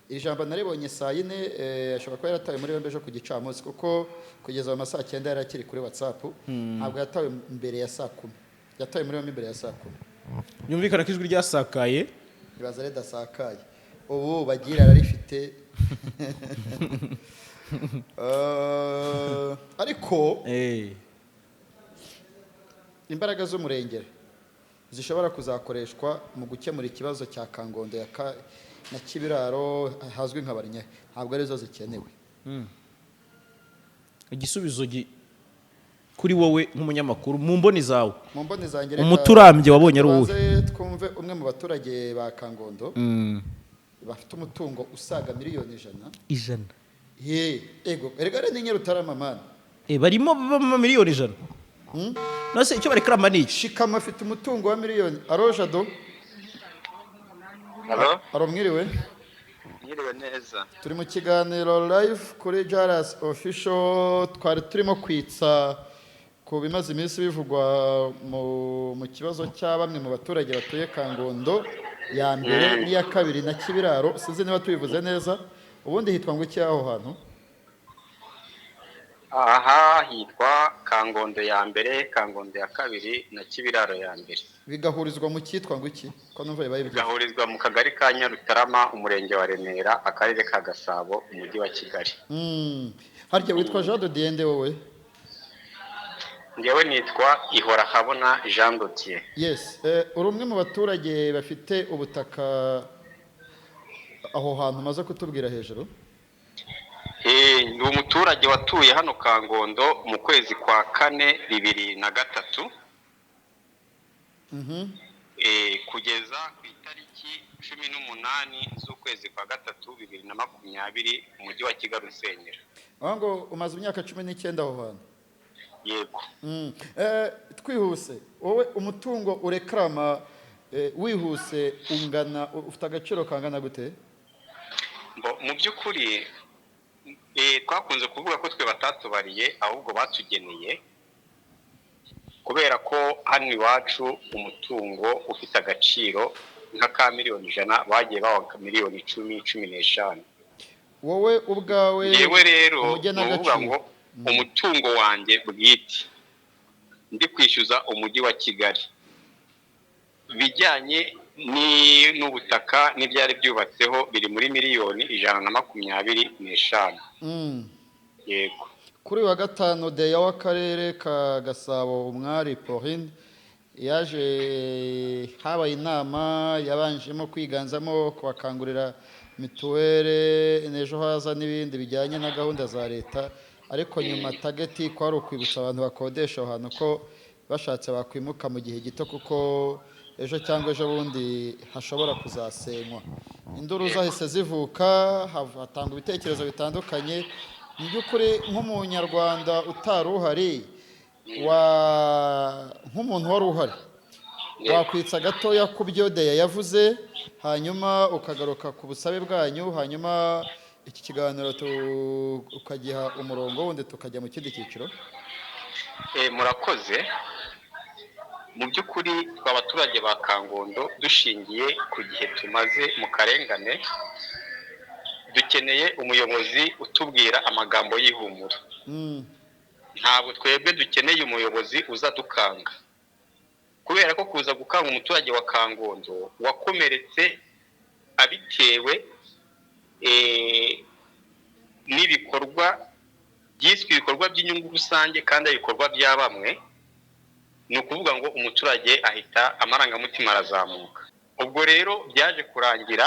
Iri jambo naribonye saa 4, ashobora kuba yaratawe muri yombi ejo ku gicamunsi, kuko kugeza mu ma saa 9 yari akiri kuri WhatsApp. Ntabwo yatawe mbere ya saa 10, yatawe muri yombi mbere ya saa 10. Yumvikana ko ijwi ryasakaye. Ibaza ridasakaye ubu bagira ararifite. Ariko imbaraga z'umurengera zishobora kuzakoreshwa mu gukemura ikibazo cya Kangondo ya na Kibiraro hazwi nka Barinyahe ntabwo arizo zikenewe. Igisubizo kuri wowe nk'umunyamakuru, mu mboni zawe, Mu mboni zanjye, reka umuti urambye wabonye ari uwuhe? tubanze twumve umwe mu baturage ba Kangondo bafite umutungo usaga miliyoni 100. 100? Ye, ego, erega ari ni Nyarutarama man. Barimo bama miliyoni 100. Nose icyo barekarama ni iki? Shikama afite umutungo wa miliyoni. Aro Jado? Halo? Aro, mwiriwe? Mwiriwe neza. Turi mu kiganiro live kuri Jaras Official. Twari turimo kwitsa ku bimaze iminsi bivugwa mu kibazo cya bamwe mu baturage batuye Kangondo ya mbere n'iya kabiri na Kibiraro. Sinzi niba tubivuze neza. Ubundi hitwa ngo iki aho hantu? Aha hitwa Kangondo ya mbere, Kangondo ya kabiri na Kibiraro ya mbere. Bigahurizwa mu cyitwa ngo iki, ko numva bibaye byinshi? Bigahurizwa mu kagari ka Nyarutarama, umurenge wa Remera, akarere ka Gasabo, umujyi wa Kigali. Harya witwa Jean de Diende wowe? Njyewe nitwa Ihora Habona Jean Dodier. Yes, uri umwe mu baturage bafite ubutaka aho hantu umaze kutubwira hejuru? Ndi umuturage watuye hano Kangondo mu kwezi kwa kane 2003 kugeza ku itariki 18 z'ukwezi kwa gatatu 2020, umujyi wa Kigali usenyera. Aho ngo umaze imyaka 19 aho hantu? Yego. Twihuse, wowe umutungo urekarama, wihuse ungana, ufite agaciro kangana gute? Mu by'ukuri twakunze kuvuga ko twe batatubariye ahubwo batugeneye, kubera ko hano iwacu umutungo ufite agaciro nka miliyoni 100 bagiye bawa miliyoni 10, 15. Wowe ubwawe? Yewe rero ni ukuvuga Umugenagaciro. ngo umutungo wanjye bwite ndi kwishyuza umujyi wa Kigali bijyanye n'ubutaka n'ibyari byubatseho biri muri miliyoni 125. Yego. Kuri uyu wa gatanu, deya w'akarere ka Gasabo Umwari Pauline Yaje habaye inama yabanjemo kwiganzamo kubakangurira mituweli, n'ejo haza n'ibindi bijyanye na gahunda za leta, ariko nyuma target kwari ukwibutsa abantu bakodesha aho hantu ko bashatse bakwimuka mu gihe gito, kuko ejo cyangwa ejo bundi hashobora kuzasenywa. Induru zahise zivuka, hatangwa ibitekerezo bitandukanye. Mu by'ukuri, nk'umunyarwanda utari uhari, wa nk'umuntu wari uhari, wakwitsa gatoya ku byo Deya yavuze, hanyuma ukagaruka ku busabe bwanyu, hanyuma iki kiganiro ukagiha umurongo wundi, tukajya mu kindi cyiciro. Murakoze. Mu by'ukuri, twe abaturage ba Kangondo, dushingiye ku gihe tumaze mu karengane, dukeneye umuyobozi utubwira amagambo y'ihumure. Ntabwo twebwe dukeneye umuyobozi uza dukanga, kubera ko kuza gukanga umuturage wa Kangondo wakomeretse abitewe n'ibikorwa byiswe ibikorwa by'inyungu rusange kandi ari ibikorwa bya bamwe, ni ukuvuga ngo umuturage ahita amarangamutima arazamuka. Ubwo rero byaje kurangira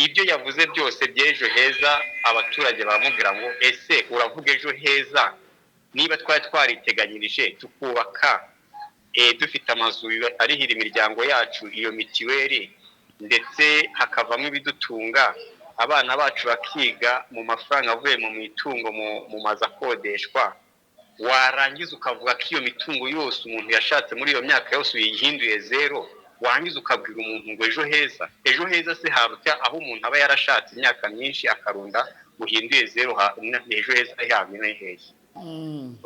ibyo yavuze byose by'ejo heza, abaturage baramubwira ngo: "Ese uravuga ejo heza niba twari twariteganyirije tukubaka, dufite amazu arihira imiryango yacu iyo mitiweli, ndetse hakavamo ibidutunga, abana bacu bakiga mu mafaranga avuye mu mitungo mu mazu akodeshwa, warangiza ukavuga ko iyo mitungo yose umuntu yashatse muri iyo myaka yose uyihinduye zero, warangiza ukabwira umuntu ngo ejo heza? Ejo heza se haruta aho umuntu aba yarashatse imyaka myinshi akarunda, uhinduye zero, ejo heza yaba ni heza?"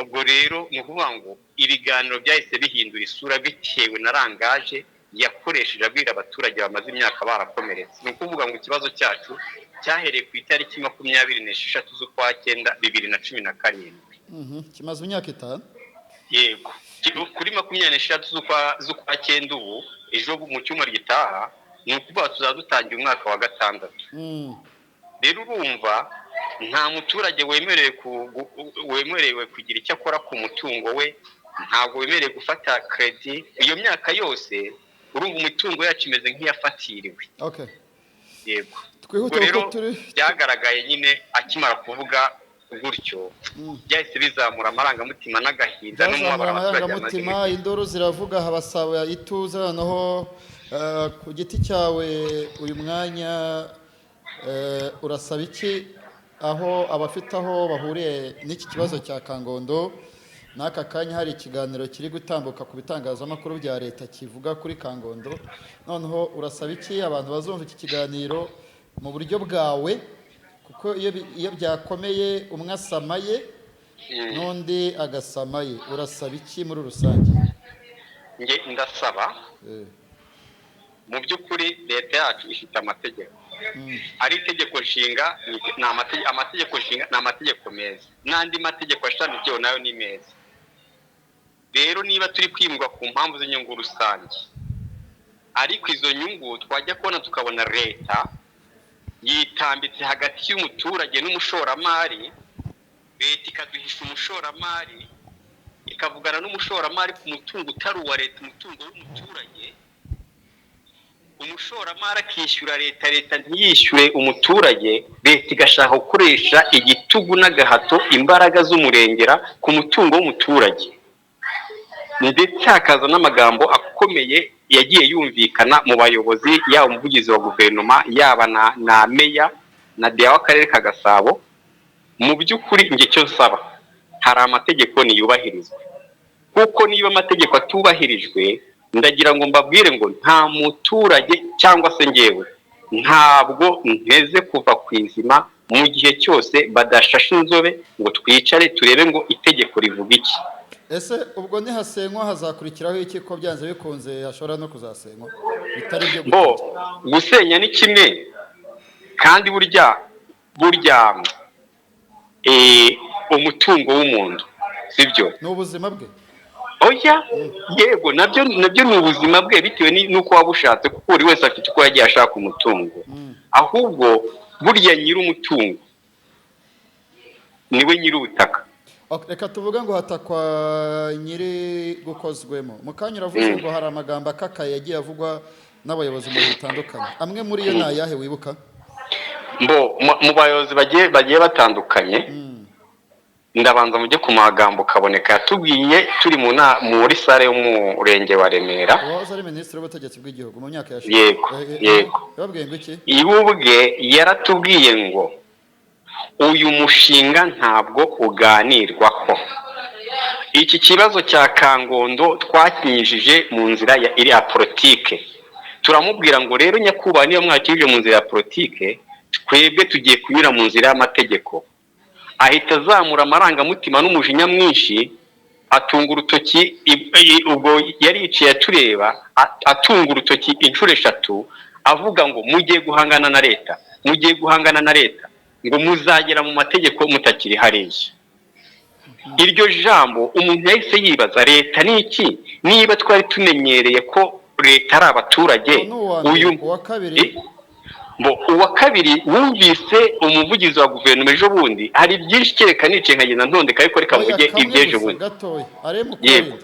Ubwo rero ni ukuvuga ngo ibiganiro byahise bihindura isura bitewe na langage yakoresheje abwira abaturage bamaze imyaka barakomeretse. Ni ukuvuga ngo ikibazo cyacu cyahereye ku itariki 26 z'ukwa cyenda 2017. Kimaze imyaka 5. Yego. Kuri 26 z'ukwa cyenda, ubu ejo mu cyumweru gitaha, ni ukuvuga tuzaba dutangiye umwaka wa gatandatu. Rero urumva nta muturage wemerewe kugira icyo akora ku mutungo we, ntabwo wemerewe gufata crédit iyo myaka yose. Urumva umutungo yacu imeze nk'iyafatiriwe. Yego. Twihute Ubwo rero kuko turi byagaragaye nyine akimara kuvuga gutyo, byahise bizamura amarangamutima n'agahinda byazamura n'umubabaro abaturage bamaze. amarangamutima, induru ziravuga, habasaba ituze. Noneho ku giti cyawe, uyu mwanya urasaba iki aho abafite aho bahuriye n'iki kibazo cya Kangondo? N'aka kanya hari ikiganiro kiri gutambuka ku bitangazamakuru bya leta kivuga kuri Kangondo. Noneho urasaba iki abantu bazumva iki kiganiro mu buryo bwawe? Kuko iyo byakomeye umwe asamaye n'undi agasamaye. Urasaba iki muri rusange? Nge ndasaba, mu by'ukuri leta yacu ifite amategeko, ari itegeko nshinga, ni amategeko nshinga ni amategeko meza, n'andi mategeko ashamikiyeho nayo ni meza. Rero niba turi kwimurwa ku mpamvu z'inyungu rusange, ariko izo nyungu twajya kubona tukabona leta yitambitse hagati y'umuturage n'umushoramari, leta ikaduhisha umushoramari, ikavugana n'umushoramari ku mutungo utari uwa leta, umutungo w'umuturage, umushoramari akishyura leta, leta ntiyishyure umuturage, leta igashaka gukoresha igitugu n'agahato, imbaraga z'umurengera ku mutungo w'umuturage, ndetse hakaza n'amagambo akomeye yagiye yumvikana mu bayobozi, yaba umuvugizi wa guverinoma, yaba na meya na DEA w'akarere ka Gasabo. Mu by'ukuri njye icyo nsaba, hari amategeko, niyubahirizwe, kuko niba amategeko atubahirijwe, ndagira ngo mbabwire ngo nta muturage cyangwa se ngewe ntabwo nteze kuva ku izima mu gihe cyose badashashe inzobe ngo twicare turebe ngo itegeko rivuga iki. Ese ubwo nihasenywa hazakurikiraho iki, ko byanze bikunze hashobora no kuzasenywa bitari ibyo? Bo gusenya ni kimwe, kandi burya burya umutungo w'umuntu, sibyo? Ni ubuzima bwe. Oya, yego, nabyo nabyo ni ubuzima bwe, bitewe n'uko waba ushatse, kuko buri wese afite uko yagiye ashaka umutungo. Ahubwo burya nyir'umutungo niwe nyir'ubutaka. Ok, reka tuvuge ngo hatakwa nyiri Gukozwemo mu kanya, uravuze ngo hari amagambo akakaye yagiye avugwa n'abayobozi mu bihe bitandukanye. Amwe muri yo ni ayahe wibuka? Mbo mu bayobozi bagiye batandukanye, ndabanza mujye ku magambo Kaboneka yatubwiye turi muri salle y'umurenge wa Remera. Uwahoze ari Minisitiri w'Ubutegetsi bw'Igihugu mu myaka yashize. Yego, yego. Yababwiye ngo iki? Iwe ubwe yaratubwiye ngo uyu mushinga ntabwo uganirwaho, iki kibazo cya Kangondo twakinyujije mu nzira ya iriya politike. Turamubwira ngo rero nyakubahwa, niba mwakinyujije mu nzira ya politike, twebwe tugiye kunyura mu nzira y'amategeko. Ahita azamura amarangamutima n'umujinya mwinshi, atunga urutoki, ubwo yari yicaye atureba, atunga urutoki inshuro eshatu, avuga ngo mugiye guhangana na leta, mugiye guhangana na leta, ngo muzagera mu mategeko mutakiri hariya. Iryo jambo umuntu yahise yibaza, leta ni iki, niba twari tumenyereye ko leta ari abaturage? Uwo ni uwa mbere. Uyu Uwa kabiri? Bo, uwa kabiri wumvise umuvugizi wa guverinoma ejo bundi. Hari byinshi kereka nicaye nkagenda ntondeka, ariko reka Oya, mvuge kamwe iby'ejo gusa, bundi. Gatoya, are Yego. Mukurarinda.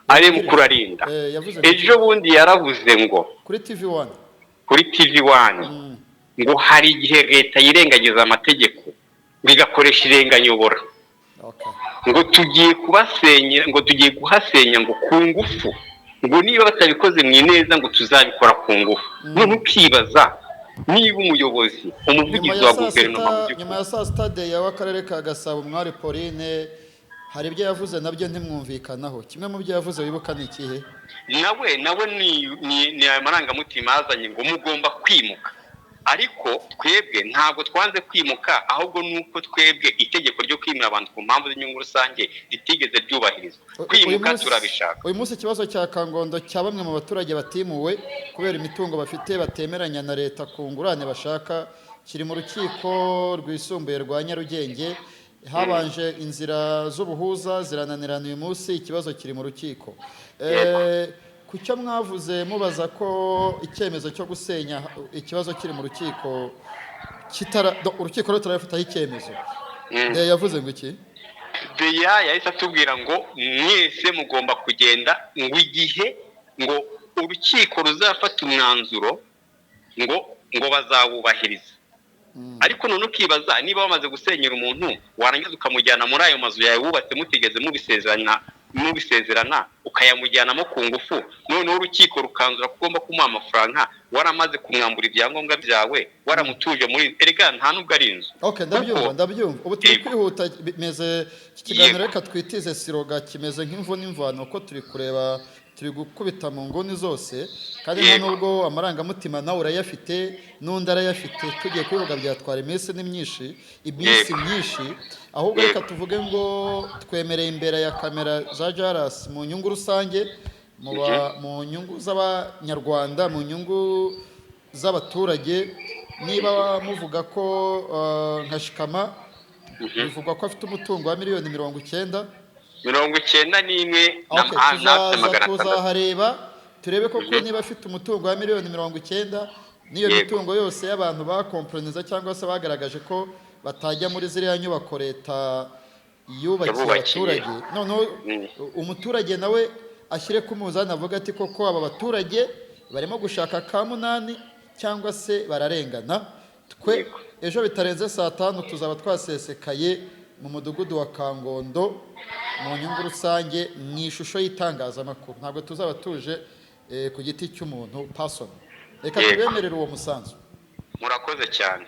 Ari Mukurarinda. Yavuze ngo iki? Ejo bundi yaravuze ngo Kuri TV One. Kuri TV One, ngo hari igihe leta yirengagiza amategeko ngo igakoresha irenganyobora, ngo tugiye kubasenyera, ngo tugiye kuhasenya ngo ku ngufu, ngo niba batabikoze mu ineza ngo tuzabikora ku ngufu. None ukibaza niba umuyobozi, Nyuma umuvugizi ya wa saa guverinoma mu sita, by'ukuri nyuma ya saa sita, deya w'akarere ka Gasabo, Umwari Pauline, hari ibyo yavuze nabyo ntimwumvikanaho. Kimwe mu byo yavuze wibuka ni ikihe? Nawe ni ayo marangamutima yazanye ngo mugomba kwimuka, ariko twebwe ntabwo twanze kwimuka, ahubwo ni uko twebwe itegeko ryo kwimura abantu ku mpamvu z'inyungu rusange ritigeze ryubahirizwa. Uyu Kwimuka turabishaka. Uyu munsi ikibazo cya Kangondo cya bamwe mu baturage batimuwe kubera imitungo bafite batemeranya na leta ku ngurane bashaka kiri mu Rukiko Rwisumbuye rwa Nyarugenge. Habanje inzira z'ubuhuza zirananirana, uyu munsi ikibazo kiri mu rukiko. Ku cyo mwavuze mubaza ko icyemezo cyo gusenya, ikibazo kiri mu rukiko kitara urukiko rutarafataho icyemezo, yavuze ngo iki? Deya yahise atubwira ngo mwese mugomba kugenda, ngo igihe ngo urukiko ruzafata umwanzuro ngo bazawubahiriza. Ariko none ukibaza niba wamaze gusenyera umuntu, warangiza ukamujyana muri ayo mazu yawe wubatse mutigeze mubisezerana, ukayamujyanamo ku ngufu, noneho urukiko rukanzura ko ugomba kumuha amafaranga, waramaze kumwambura ibyangombwa byawe, waramutuje muri, erega nta nubwo ari inzu. Okay, ndabyumva. Kuko Ndabyumva. Ubu turi kwihuta, bimeze iki kiganiro, reka twitize siroga kimeze nk'imvu n'imvano, ko turi kureba, turi gukubita mu nguni zose, kandi nta nubwo amarangamutima nawe urayafite n'undi arayafite, tugiye kubivuga byatwara iminsi ni myinshi, iminsi myinshi. Ahubwo reka tuvuge ngo twemereye imbere ya kamera za Jaras mu nyungu rusange, mu nyungu z'Abanyarwanda, mu nyungu z'abaturage, niba muvuga ko nka Shikama bivugwa ko afite umutungo wa miliyoni 90, 91 na Okay, natwe tuzaza 600. Tuzahareba turebe koko niba afite umutungo wa miliyoni 90 n'iyo mitungo yose y'abantu bakomproniza cyangwa se bagaragaje ko batajya muri ziriya nyubako leta yubakiye Yabubakiye. abaturage. Noneho umuturage nawe ashyire ku munzani, avuga ati koko aba baturage barimo gushaka ka munani cyangwa se bararengana. Twe ejo bitarenze saa 5 tuzaba twasesekaye mu mudugudu wa Kangondo mu nyungu rusange, mu ishusho y'itangazamakuru. Ntabwo tuzaba tuje ku giti cy'umuntu person. Reka tubemerere uwo musanzu. Murakoze cyane.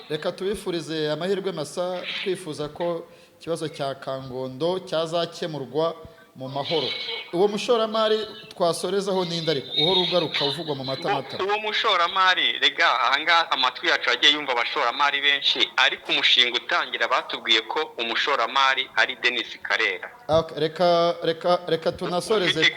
Reka tubifurize amahirwe masa, twifuza ko ikibazo cya Kangondo cyazakemurwa mu mahoro. Uwo mushoramari twasorezaho n'indi, ariko uhora ugaruka uvugwa mu matamata? Uwo mushoramari, rega ahangaha amatwi yacu yagiye yumva abashoramari benshi, ariko umushinga utangira batubwiye ko umushoramari ari Denis Karera. Ah, okay. Reka tunasoreze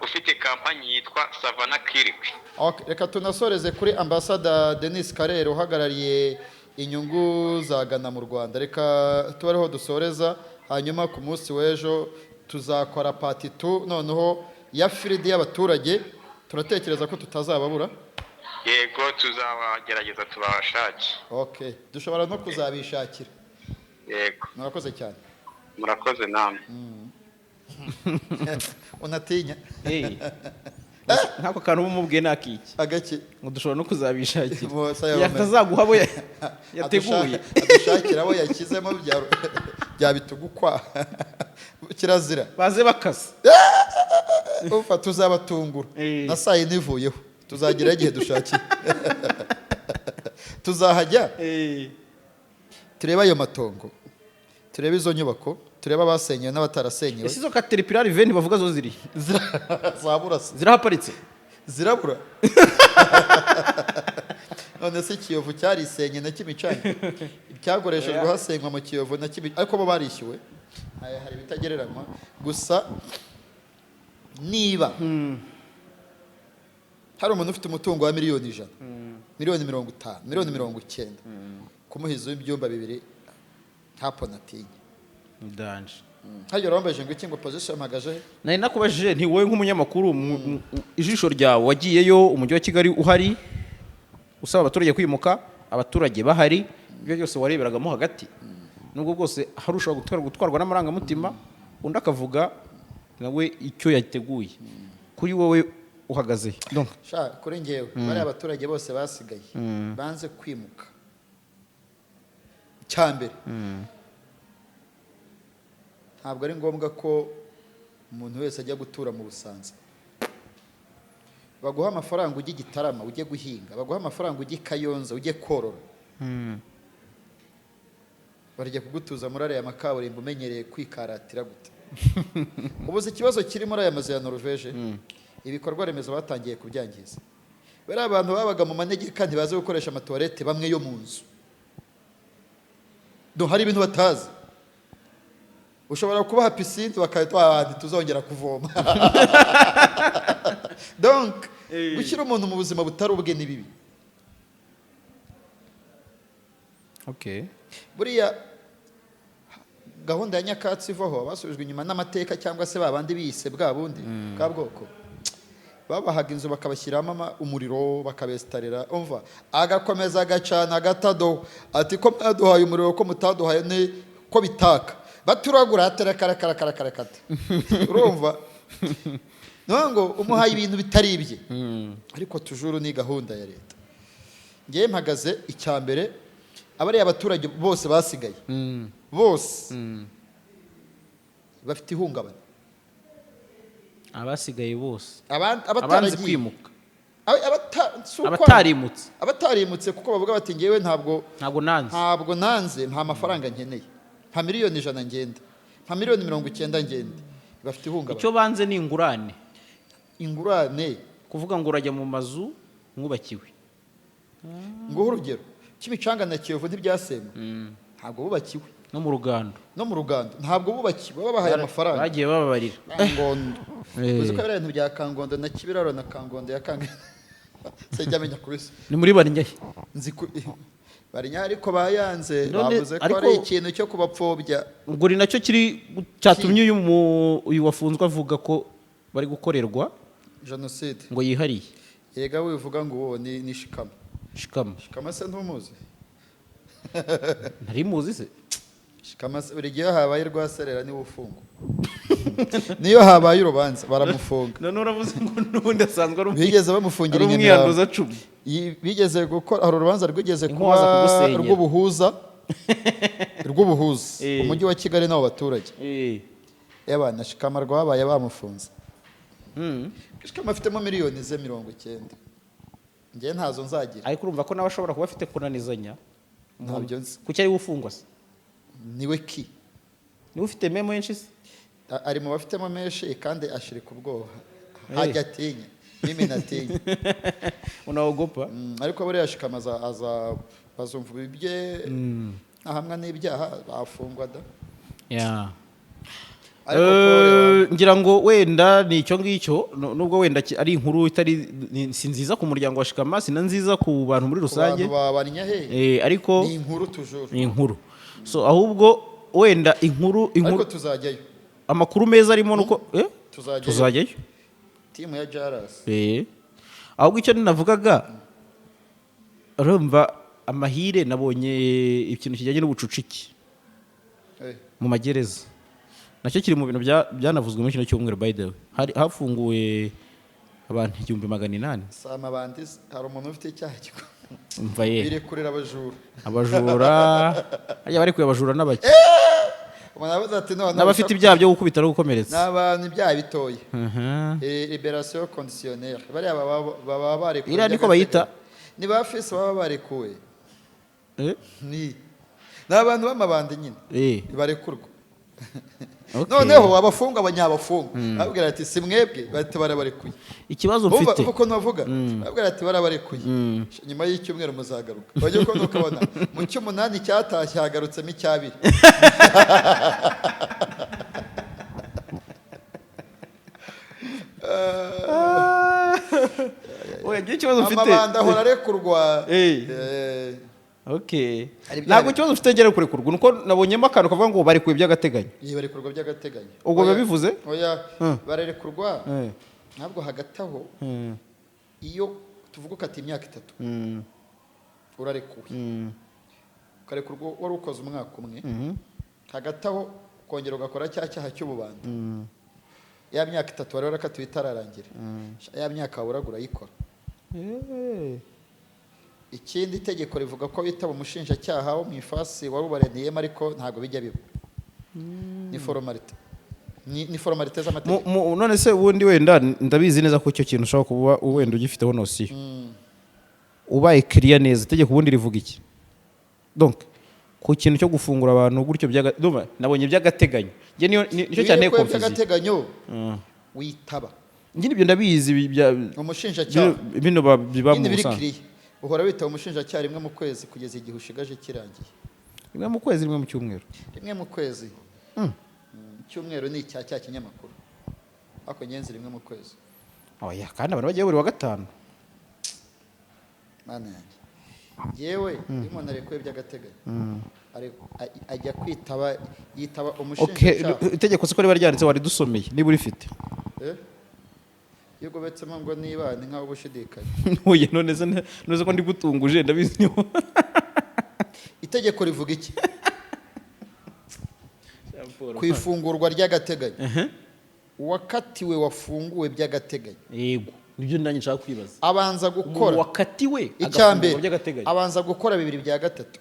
Ufite kampanyi yitwa Savana Kirk. Okay, reka tunasoreze kuri Ambasada Denis Karera uhagarariye inyungu za Ghana mu Rwanda. Reka tube ariho dusoreza, hanyuma ku munsi w'ejo tuzakora part 2 noneho ya field y'abaturage. Turatekereza ko tutazababura. Yego, tuzabagerageza tubashake. Okay, dushobora no kuzabishakira. Yego. Murakoze cyane. Murakoze namwe. Unatinya. Eh. Nk'ako kantu uba umubwiye ni akiki? Agaki? Ngo dushobora no kuzabishakira. Bose ayo bamenya. Yatazaguha abo yateguye. Adushakira abo yakizemo bya bitugukwa, kirazira. Baze bakase. Ufa, tuzabatungura. Na saa yine ivuyeho tuzagira igihe dushakiye, tuzahajya, turebe ayo matongo, turebe izo nyubako, turebe abasenyewe n'abatarasenyewe. Ese izo Caterpillar veni bavuga zo ziri? Zabura se? Zirahaparitse? Zirabura. None se Kiyovu cyarisenye na Kimicanga? Cyakoreshejwe hasenywa mu Kiyovu na Kimicanga, ariko bo barishyuwe. Hari ibitagereranywa gusa. Niba hari umuntu ufite umutungo wa miliyoni 100, miliyoni 50, miliyoni 90, kumuha inzu y'ibyumba bibiri ntapo natinya. Danger. Hajya urambaje ngo iki, ngo position mpagaje he? Nari nakubajije nti wowe nk'umunyamakuru, ijisho ryawe wagiyeyo, umujyi wa Kigali uhari usaba abaturage kwimuka, abaturage bahari, ibyo byose wareberagamo hagati, nubwo bwose hari ushobora gutwarwa n'amarangamutima, undi akavuga nawe icyo yateguye. Kuri wowe uhagaze he? Donc, Sha, kuri njyewe bariya abaturage bose basigaye banze kwimuka, cyambere ntabwo ari ngombwa ko umuntu wese ajya gutura mu Busanza. Baguha amafaranga ujye i Gitarama ujye guhinga, baguha amafaranga ujye i Kayonza ujye korora. Barajya kugutuza muri ariya makaburimbo umenyereye kwikaratira gute? Ubuze ikibazo kiri muri aya mazu ya Norvege, ibikorwa remezo batangiye kubyangiza. Bariya abantu babaga mu manegeka ntibazi gukoresha amatuwarete bamwe yo mu nzu. Do hari ibintu batazi. Ushobora kubaha pisine bakahita abantu tuzongera kuvoma. Donc gushyira umuntu mu buzima butari ubwe ni bibi. Buriya gahunda ya nyakatsi ivaho, abasubijwe inyuma n'amateka cyangwa se babandi biyise bwa bundi bwa bwoko, babahaga inzu bakabashyiramo umuriro, bakabesitarira, umva agakomeza agacana agatado, ati ko mwaduhaye umuriro, ko mutaduhaye ni ko bitaka baturagura aterakarakarakarakarakata. Urumva niyo ngo umuhaye ibintu bitari ibye. Ariko tujuru ni gahunda ya leta. Ngewe mpagaze icya mbere, abariya abaturage bose basigaye bose bafite ihungabana. Abasigaye bose? Abanze Abataragiye. kwimuka? Si ukwanga. Abatarimutse. Abatarimutse, kuko bavuga bati ngewe ntabwo Ntabwo nanze. Ntabwo nanze, nta mafaranga nkeneye, nta miliyoni 100 ngenda, nta miliyoni 90 ngenda. Bafite ihungabana. Icyo banze ni ingurane. Ingurane. Kuvuga ngo urajya mu mazu mwubakiwe. Nguhe urugero, Kimicanga na Kiyovu ntibyasenywe, ntabwo bubakiwe. No mu Rugando. No mu Rugando ntabwo bubakiwe, babahaye amafaranga. Bagiye bababarira. Kangondo. Uzi ko biriya bintu bya Kangondo na Kibiraro na Kangondo ya Kangondo sinjya amenya kubisa. Ni muri Barinyahe. Nzi ku Barinya, ariko bayanze. None Bavuze ko ari ikintu cyo kubapfobya. Ubwo ni nacyo kiri cyatumye uyu wafunzwe avuga ko bari gukorerwa jenoside ngo yihariye. Yega, wivuga ngo uwo ni Shikama. Shikama. Shikama se ntumuzi? Ntari muzi se? Shikama se buri gihe habaye rwaserera niwe ufungwa, niyo habaye urubanza baramufunga. None uravuze ngo n'ubundi asanzwe ari Bigeze bamufungira ari i Nyamirambo. umwiyanduza cumi. Bigeze gukora, hari urubanza rwigeze Inkuba kuba za kugusenyera. rw'ubuhuza umujyi wa Kigali n'abo baturage. Y'abana Shikama rwabaye bamufunze. Shikama afitemo miliyoni ze 90, njyewe ntazo nzagira. Ariko urumva ko nawe ashobora kuba afite kunanizanya. Ntabyo nzi. Kuki ari we ufungwa se? Niwe ki? Niwe ufite memo menshi se? Ari mu bafitemo menshi kandi ashirika ubwoba, hajya atinya, mimi natinya. Unaogopa. Ariko buriya Shikama aza bazumva ibye ahamwa n'ibyaha bafungwa da. Ariko Paul, Ngira ngo wenda ni icyo ngicyo, nubwo wenda ari inkuru itari si nziza ku muryango wa Shikama, si na nziza ku bantu muri ku rusange. bantu babarinya he? Ariko ni inkuru tujuru. Ni inkuru, so ahubwo wenda inkuru Ariko tuzajyayo. Amakuru meza arimo nuko Tuzajyayo. Tuzajyayo. Timu ya Jaras. Ahubwo icyo ninavugaga, urumva amahire nabonye ikintu kijyanye n'ubucucike mu magereza. Nacyo kiri mu bintu byanavuzwe muri kino cyumweru. By the way, hari hafunguwe abantu 1800. Si amabandi, hari umuntu ufite icyaha gikomeye. Umva ye. Birekurira abajura. Abajura hariya barekuye, abajura n'abake. Umuntu aravuze ati none N'abafite ibyaha byo gukubita no gukomeretsa. Ni abantu ibyaha bitoya. Libération conditionnelle, bariya baba barekuwe Iriya niko bayita? By'agateganyo. Ni ba fisi baba barekuwe. Eh? Ni abantu b'amabandi nyine barekurwa. Noneho abafungwa, abanyabafungwa babwira ati: "Si mwebwe?" Bati: "Barabarekuye." Ikibazo Umva mfite. uko navuga, babwira ati: "Barabarekuye, nyuma y'icyumweru muzagaruka." Wajya kubona ukabona mu cy'umunani cyatashye hagarutsemo icyabiri. Oya, njye ikibazo mfite. Amabandi ahora arekurwa. Okay. Hari ibyaha Ntabwo ikibazo mfite ngera kurekurwa, nuko nabonyemo akantu kavuga ngo barekuye by'agateganyo. Iyi barekurwa by'agateganyo. Ubwo biba Oya, bivuze? Oya, barekurwa. Ntabwo hagati aho, iyo tuvuga ukata imyaka 3, urarekuwe, ukarekurwa wari ukoze umwaka umwe, hagati aho ukongera ugakora cya cyaha cy'ububanda, ya myaka 3 wari warakatiwe itararangira, ya myaka waburaga urayikora. Ikindi, itegeko rivuga ko witaba umushinjacyaha wo mu ifasi wari ubareneyemo, ariko ntabwo bijya biba, ni formalité, ni formalité z'amategeko. None se ubundi wenda ndabizi neza ko icyo kintu ushobora kuba wenda ugifiteho notion, ubaye kiriya neza, itegeko ubundi rivuga iki? Donc ku kintu cyo gufungura abantu gutyo ndumva nabonye by'agateganyo. Njye nicyo Iyo cyane urekuwe confusion. by'agateganyo, witaba Njye ibyo ndabizi umushinjacyaha. Bino biba mu Nyine biri busanzwe. kiriya, uhora witaba umushinjacyaha rimwe mu kwezi kugeza igihe ushigaje kirangiye. Rimwe mu kwezi, rimwe mu cyumweru? Rimwe mu kwezi. Icyumweru ni icya cya kinyamakuru, ariko ngenzi rimwe mu kwezi. Oya, kandi abantu bagiye buri wa gatanu. Mana yanjye, yewe, iyo umuntu arekuwe by'agateganyo, ajya kwitaba, yitaba umushinjacyaha. Itegeko siko riba ryanditse? Waridusomeye niba urifite. Eh? Iyo ugobetsemo ngo niba ni nkaho uba ushidikanya. Oya, none se none se ko ndi gutunguje, ndabizi niho. Itegeko rivuga iki ku ifungurwa ry'agateganyo? Uwakatiwe wafunguwe by'agateganyo, Yego, nibyo nanjye nshaka kwibaza. Abanza Umuntu gukora wakatiwe icya agafungurwa mbere, by'agateganyo, abanza gukora bibiri bya gatatu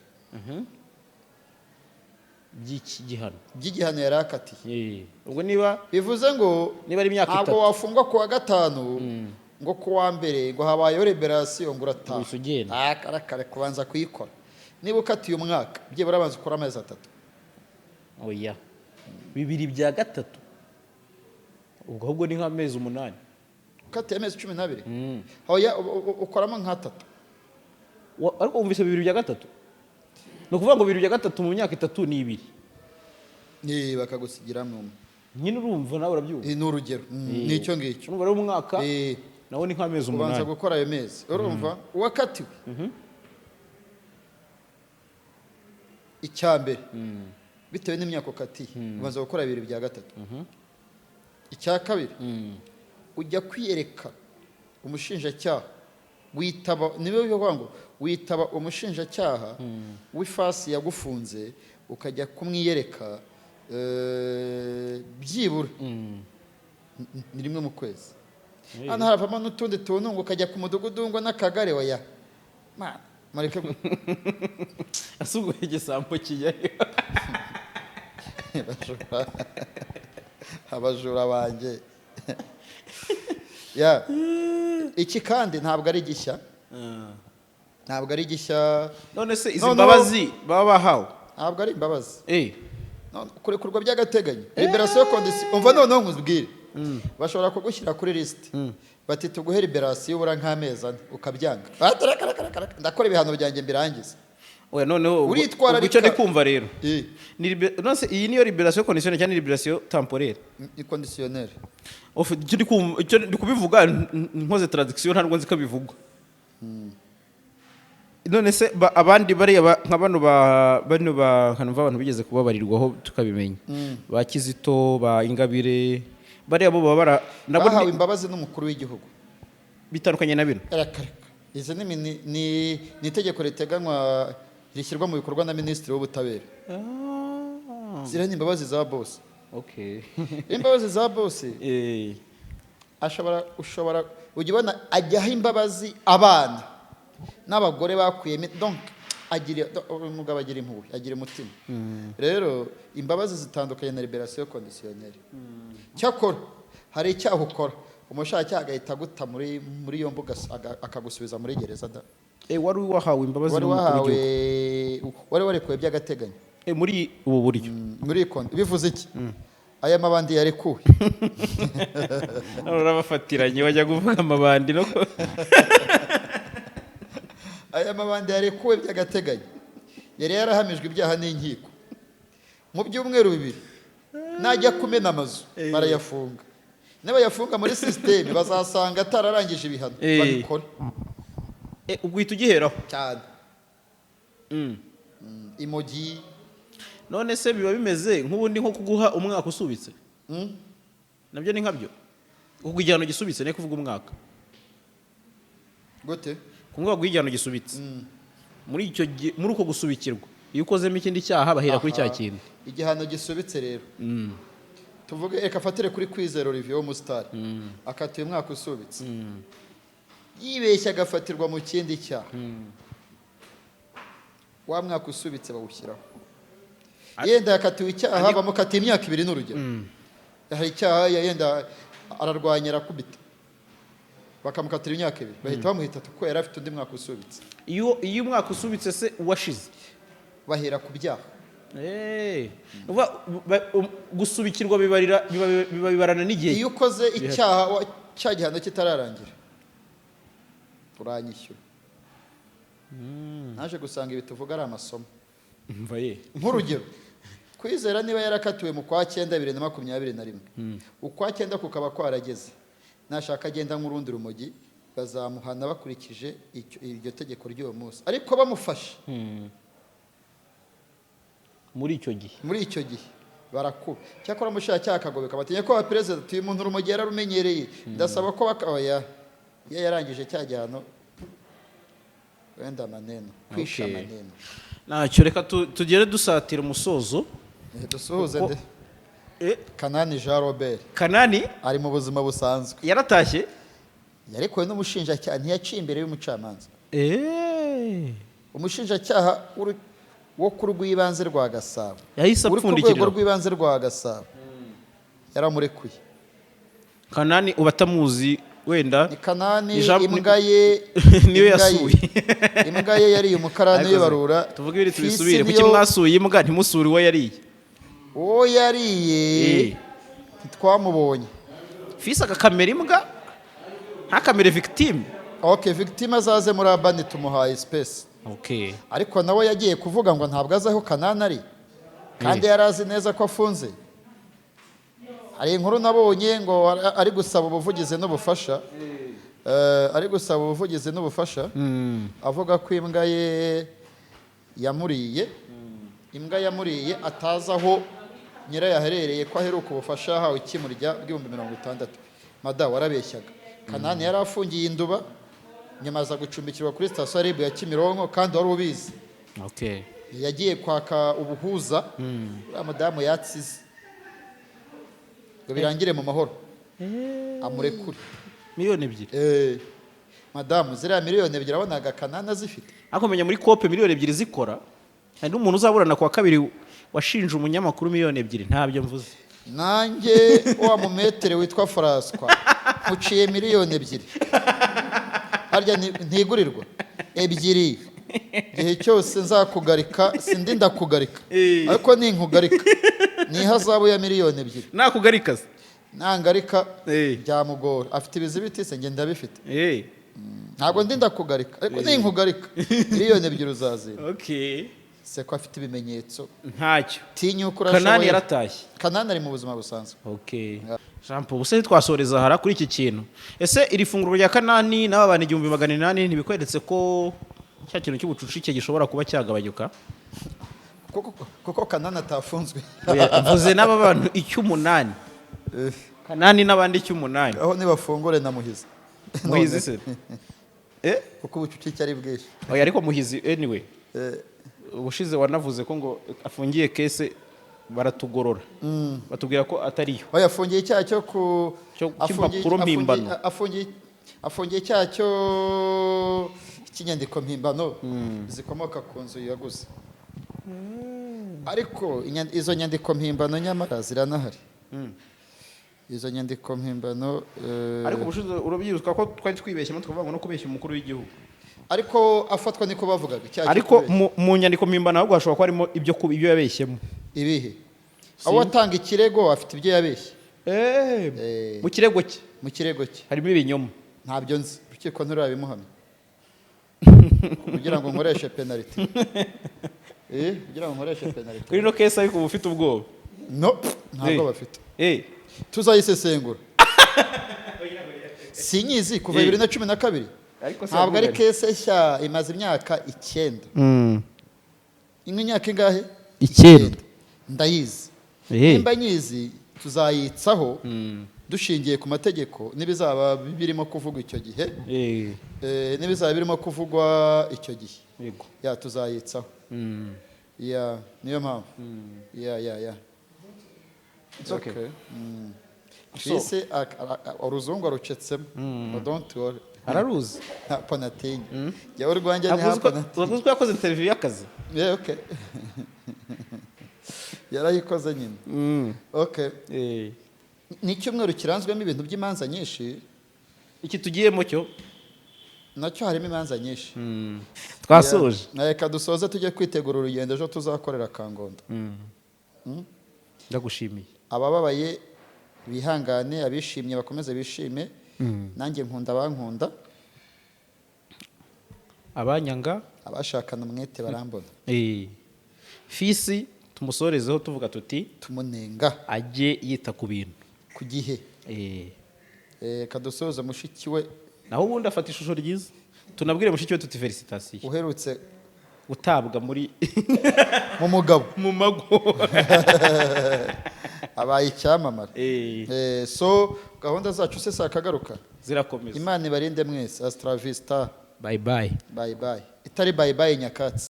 by'iki gihano? By'igihano yari akatiye. Ubwo niba Bivuze ngo niba ari imyaka ntabwo 3, wafungwa ku wa gatanu ngo ku wa mbere ngo habayeho libération ngo urataha. Uhise ugenda. Ah, karakare, kubanza kuyikora. Niba ukatiye umwaka, byibura abanza ukora amezi 3. Oya, bibiri bya gatatu ubwo ahubwo ni nk'amezi 8. Ukatiye amezi 12, oya, ukoramo nk'atatu. Ariko wumvise bibiri bya gatatu, ni ukuvuga ngo bibiri bya gatatu mu myaka 3 ni ibiri. Ni bakagusigiramo umwe. Nyine urumva nawe urabyumva. Ni urugero. Ni icyo ngicyo. Urumva rero umwaka nawo ni nk'amezi Ubanza 8. gukora ayo mezi. Urumva, uwakatiwe, icya mbere, bitewe n'imyaka ukatiye, ubanza gukora bibiri bya gatatu. Icya kabiri, ujya kwiyereka umushinjacyaha, witaba, niba bivuga ngo witaba umushinjacyaha w'ifasi yagufunze, ukajya kumwiyereka byibura ni rimwe mu kwezi. Hano haravamo n'utundi tuntu ngo ukajya ku mudugudu ngo n'akagari. Oya. Mana, mureke Asuguye igisambo kijyayo. Abajura banjye ya. Iki kandi ntabwo ari gishya, ntabwo ari gishya. None se izi No, no. mbabazi baba bahawe? Ntabwo ari imbabazi. No, kurekurwa by'agateganyo, libération conditionnelle. Umva noneho nkubwire, bashobora kugushyira kuri lisiti, bati: "Tuguhe libération ubura nk'amezi 4," ukabyanga. Bati: "Reka, reka, reka, reka, ndakora ibihano byanjye mbirangize." Oya, noneho Uritwararika. ubwo icyo ndi kumva rero ni none se iyi niyo libération conditionnelle cyangwa ni libération temporaire? Ni conditionnelle. Icyo ndi kumva, icyo ndi kubivuga nkoze traduction, ntabwo nzi ko bivugwa. None se abandi bariya nka bano ba nka numva abantu bigeze kubabarirwaho tukabimenya, ba Kizito, ba Ingabire, bariya bo baba bara nabo Bahawe imbabazi n'umukuru w'igihugu. Bitandukanye na bino. Reka reka, izi ni itegeko riteganywa, rishyirwa mu bikorwa na minisitiri w'ubutabera. Ziriya ni imbabazi za bose. Imbabazi za boss, ashobora, ushobora ujya ubona ajyaho imbabazi abana n'abagore bakuyemo. Donc agira, umugabo agira impuhwe, agira umutima. Rero imbabazi zitandukanye na libération conditionnelle. Cyakora hari icyaha ukora, umushinjacyaha agahita aguta muri yombi, akagusubiza muri gereza da. Wari wahawe imbabazi Wari n'umukuru wahawe w'igihugu. Wari warekuwe by'agateganyo. Muri ubu buryo. Muri iyi konti bivuze iki? Aya mabandi yarekuwe. None urabafatiranye, bajya kuvuga amabandi no Aya mabandi yarekuwe by'agateganyo yari yarahamijwe ibyaha n'inkiko, mu byumweru 2 najya kumena amazu barayafunga. Nibayafunga muri système bazasanga atararangije ibihano, babikore. Ubwo uhita ugiheraho. Cyane. Imogi. None se biba bimeze nk'ubundi nko kuguha umwaka usubitse? Nabyo ni nkabyo, kuko igihano gisubitse ni kuvuga umwaka. Gute? Kuvuga ngo igihano gisubitse, muri icyo muri uko gusubikirwa, iyo ukozemo ikindi cyaha bahera kuri cya Aha. kintu. Igihano gisubitse rero, tuvuge reka afatire kuri Kwizera Olivier w'umusitari, akatiwe umwaka usubitse, yibeshya agafatirwa mu kindi cyaha, wa mwaka usubitse bawushyiraho. Yenda yakatiwe icyaha, bamukatiye imyaka 2 n'urugero. Hari icyaha yenda ararwanya, arakubita, bakamukatira imyaka 2, bahita bamuha 3 kuko yari afite undi mwaka usubitse. Iyo umwaka usubitse se washize? Bahera ku byaha. Uva- gusubikirwa biba bibarana n'igihe. Iyo ukoze icyaha cya gihano kitararangira, uranyishyura. Naje gusanga ibi tuvuga ari amasomo. Mva ye! Nk'urugero, Kwizera niba yarakatiwe mu kwa cyenda 2021, ukwa cyenda kukaba kwarageze, nashaka agenda nk'urundi rumogi, bazamuhana bakurikije iryo tegeko ry'uwo munsi, ariko bamufashe Muri icyo gihe. Muri icyo gihe barakuba. Cyakora umushinjacyaha akagobeka, batinya ko perezida tuye umuntu urumogi yararumenyereye, ndasaba ko oya, iyo yarangije cya gihano, wenda maneno kwisha maneno. Ntacyo, reka tugere dusatira umusozo. Dusuhuze Kuko- nde? Kanani Jean Robert. Kanani. Ari mu buzima busanzwe. Yaratashye. Yarekuwe n'umushinjacyaha, ntiyaciye imbere y'umucamanza. Umushinjacyaha wo ku rw'ibanze rwa Gasabo, Yahise uri ku rwego apfundikirira. rw'ibanze rwa Gasabo, yaramurekuye. Kanani uba atamuzi wenda. Ni Kanani. Ni Jean- Imbwa ye Niyo imbwa ye- yasuye. Imbwa ye yariye umukarani Ariko se, w'ibarura. tuvuge ibiri Fisi tubisubire, kuki mwasuye imbwa ntimusure uwo yariye? Uwo yariye ntitwamubonye. Fisi agakamera imbwa, ntakamere victime. Ok, victime azaze muri abani, tumuhaye space. Ariko nawe yagiye kuvuga ngo ntabwo azi aho Kanani ari, kandi yari azi neza ko afunze. Hari inkuru nabonye ngo ari gusaba ubuvugizi n'ubufasha, ari gusaba ubuvugizi n'ubufasha, avuga ko imbwa ye yamuriye, imbwa yamuriye atazi aho nyirayo aherereye, ko aheruka ubufasha yahawe ikimurya bw'ibihumbi 60. Mada warabeshyaga. Kanani yari afungiye Induba, nyuma aza gucumbikirwa kuri sitasiyo ya RIB ya Kimironko, kandi wari ubizi. Yagiye kwaka ubuhuza, uriya mudamu yatsize ngo birangire mu mahoro, amurekure. Miliyoni 2. Madamu, ziriya miliyoni 2 wabonaga Kanani azifite? Ariko menya muri kope miliyoni 2 zikora. Hari n'umuntu uzaburana kuwa kabiri washinje umunyamakuru miliyoni 2, ntabyo mvuze. Nanjye wa mumetere witwa François muciye miliyoni 2. Harya ntigurirwa ebyiri? Igihe cyose nzakugarika, sindi ndakugarika, ariko ninkugarika ni ihazabu ya miliyoni 2. Nakugarika se? Nangarika byamugora, afite ibizibiti se? Njye ndabifite. Ntabwo ndi ndakugarika, ariko ninkugarika miliyoni 2 uzazira. Se ko afite ibimenyetso? Ntacyo. Tinyuka, Kanani urashoboye. yaratashye. Kanani ari mu buzima busanzwe. Okay. Jean Paul, ubuse twasoreza hara kuri iki kintu. Ese iri funguro rya Kanani n'aba bantu 1800 ntibikweretse ko cya kintu cy'ubucucike gishobora kuba cyagabanyuka? Kuko Kanani atafunzwe. Oya, mvuze n'aba bantu icy'umunani, Kanani n'abandi icy'umunani. Aho nibafungure na Muhizi. Muhizi se? Kuko ubucucike ari bwinshi. Oya, ariko Muhizi anyway, ubushize wanavuze ko ngo afungiye case. Baratugorora, batubwira ko atariyo. Oya, afungiye icyaha cyo ku Cy'impapuro mpimbano. Afungiye icyaha cyo cy'inyandiko mpimbano zikomoka ku nzu yaguze, ariko izo nyandiko mpimbano nyamara ziranahari, izo nyandiko mpimbano. Ariko ubushize urabyibuka ko twari twibeshyemo, tukavuga ngo no kubeshya umukuru w'igihugu. Ariko afatwa niko bavugaga icyaha cyo Ariko kubeshya. mu nyandiko mpimbano ahubwo hashobora kuba harimo ibyo yabeshyemo. Ibihe? Aho atanga ikirego afite ibyo yabeshye. Mu kirego cye. Mu kirego cye. Harimo ibinyoma. Ntabyo nzi, urukiko ntirurabimuhamya kugira ngo nkoreshe penaliti, kugira ngo nkoreshe penaliti. Kuri ino case ariko uba ufite ubwoba. No, ntabwo bafite. Tuzayisesengura, sinyizi kuva 2012. Ariko se Ntabwo ari yavuga. case nshya, imaze imyaka 9. Imyaka ingahe? 9. Ndayizi. Nimba nyizi, tuzayitsaho dushingiye ku mategeko n'ibizaba birimo kuvugwa icyo gihe. N'ibizaba birimo kuvugwa icyo gihe. Ya, tuzayitsaho. Ya, niyo mpamvu ya. It's okay. Okay. Fisi uruzungu arucetsemo. Don't worry. Araruzi. Ntabwo natinya jyewe, urwanjye ni Ntabwo uzi ko hapo natinya. Ntabwo uzi ko yakoze interview y'akazi. Yeah, okay. Yarayikoze nyine. Okay. Ni icyumweru kiranzwemo ibintu by'imanza nyinshi. Iki tugiyemo cyo Nacyo harimo imanza nyinshi. Twasoje. Yeah. Reka dusoze, tujye kwitegura urugendo ejo tuzakorera Kangondo. Ndagushimiye. Abababaye bihangane, abishimye bakomeze bishime. Nanjye nkunda abankunda. Abanyanga. Abashakana umwete barambona. Fisi tumusorezeho tuvuga tuti Tumunenga. ajye yita ku bintu ku gihe. Kadusoza mushiki we. Naho ubundi afata ishusho ryiza. Tunabwire mushiki we tuti félicitations. Uherutse gutabwa muri mu mugabo. Mu mago. Abaye icyamamare. So gahunda zacu se sakagaruka. Zirakomeza. Imana ibarinde mwese. Hasta la vista. Bye bye. Bye bye, itari bye bye nyakatsi.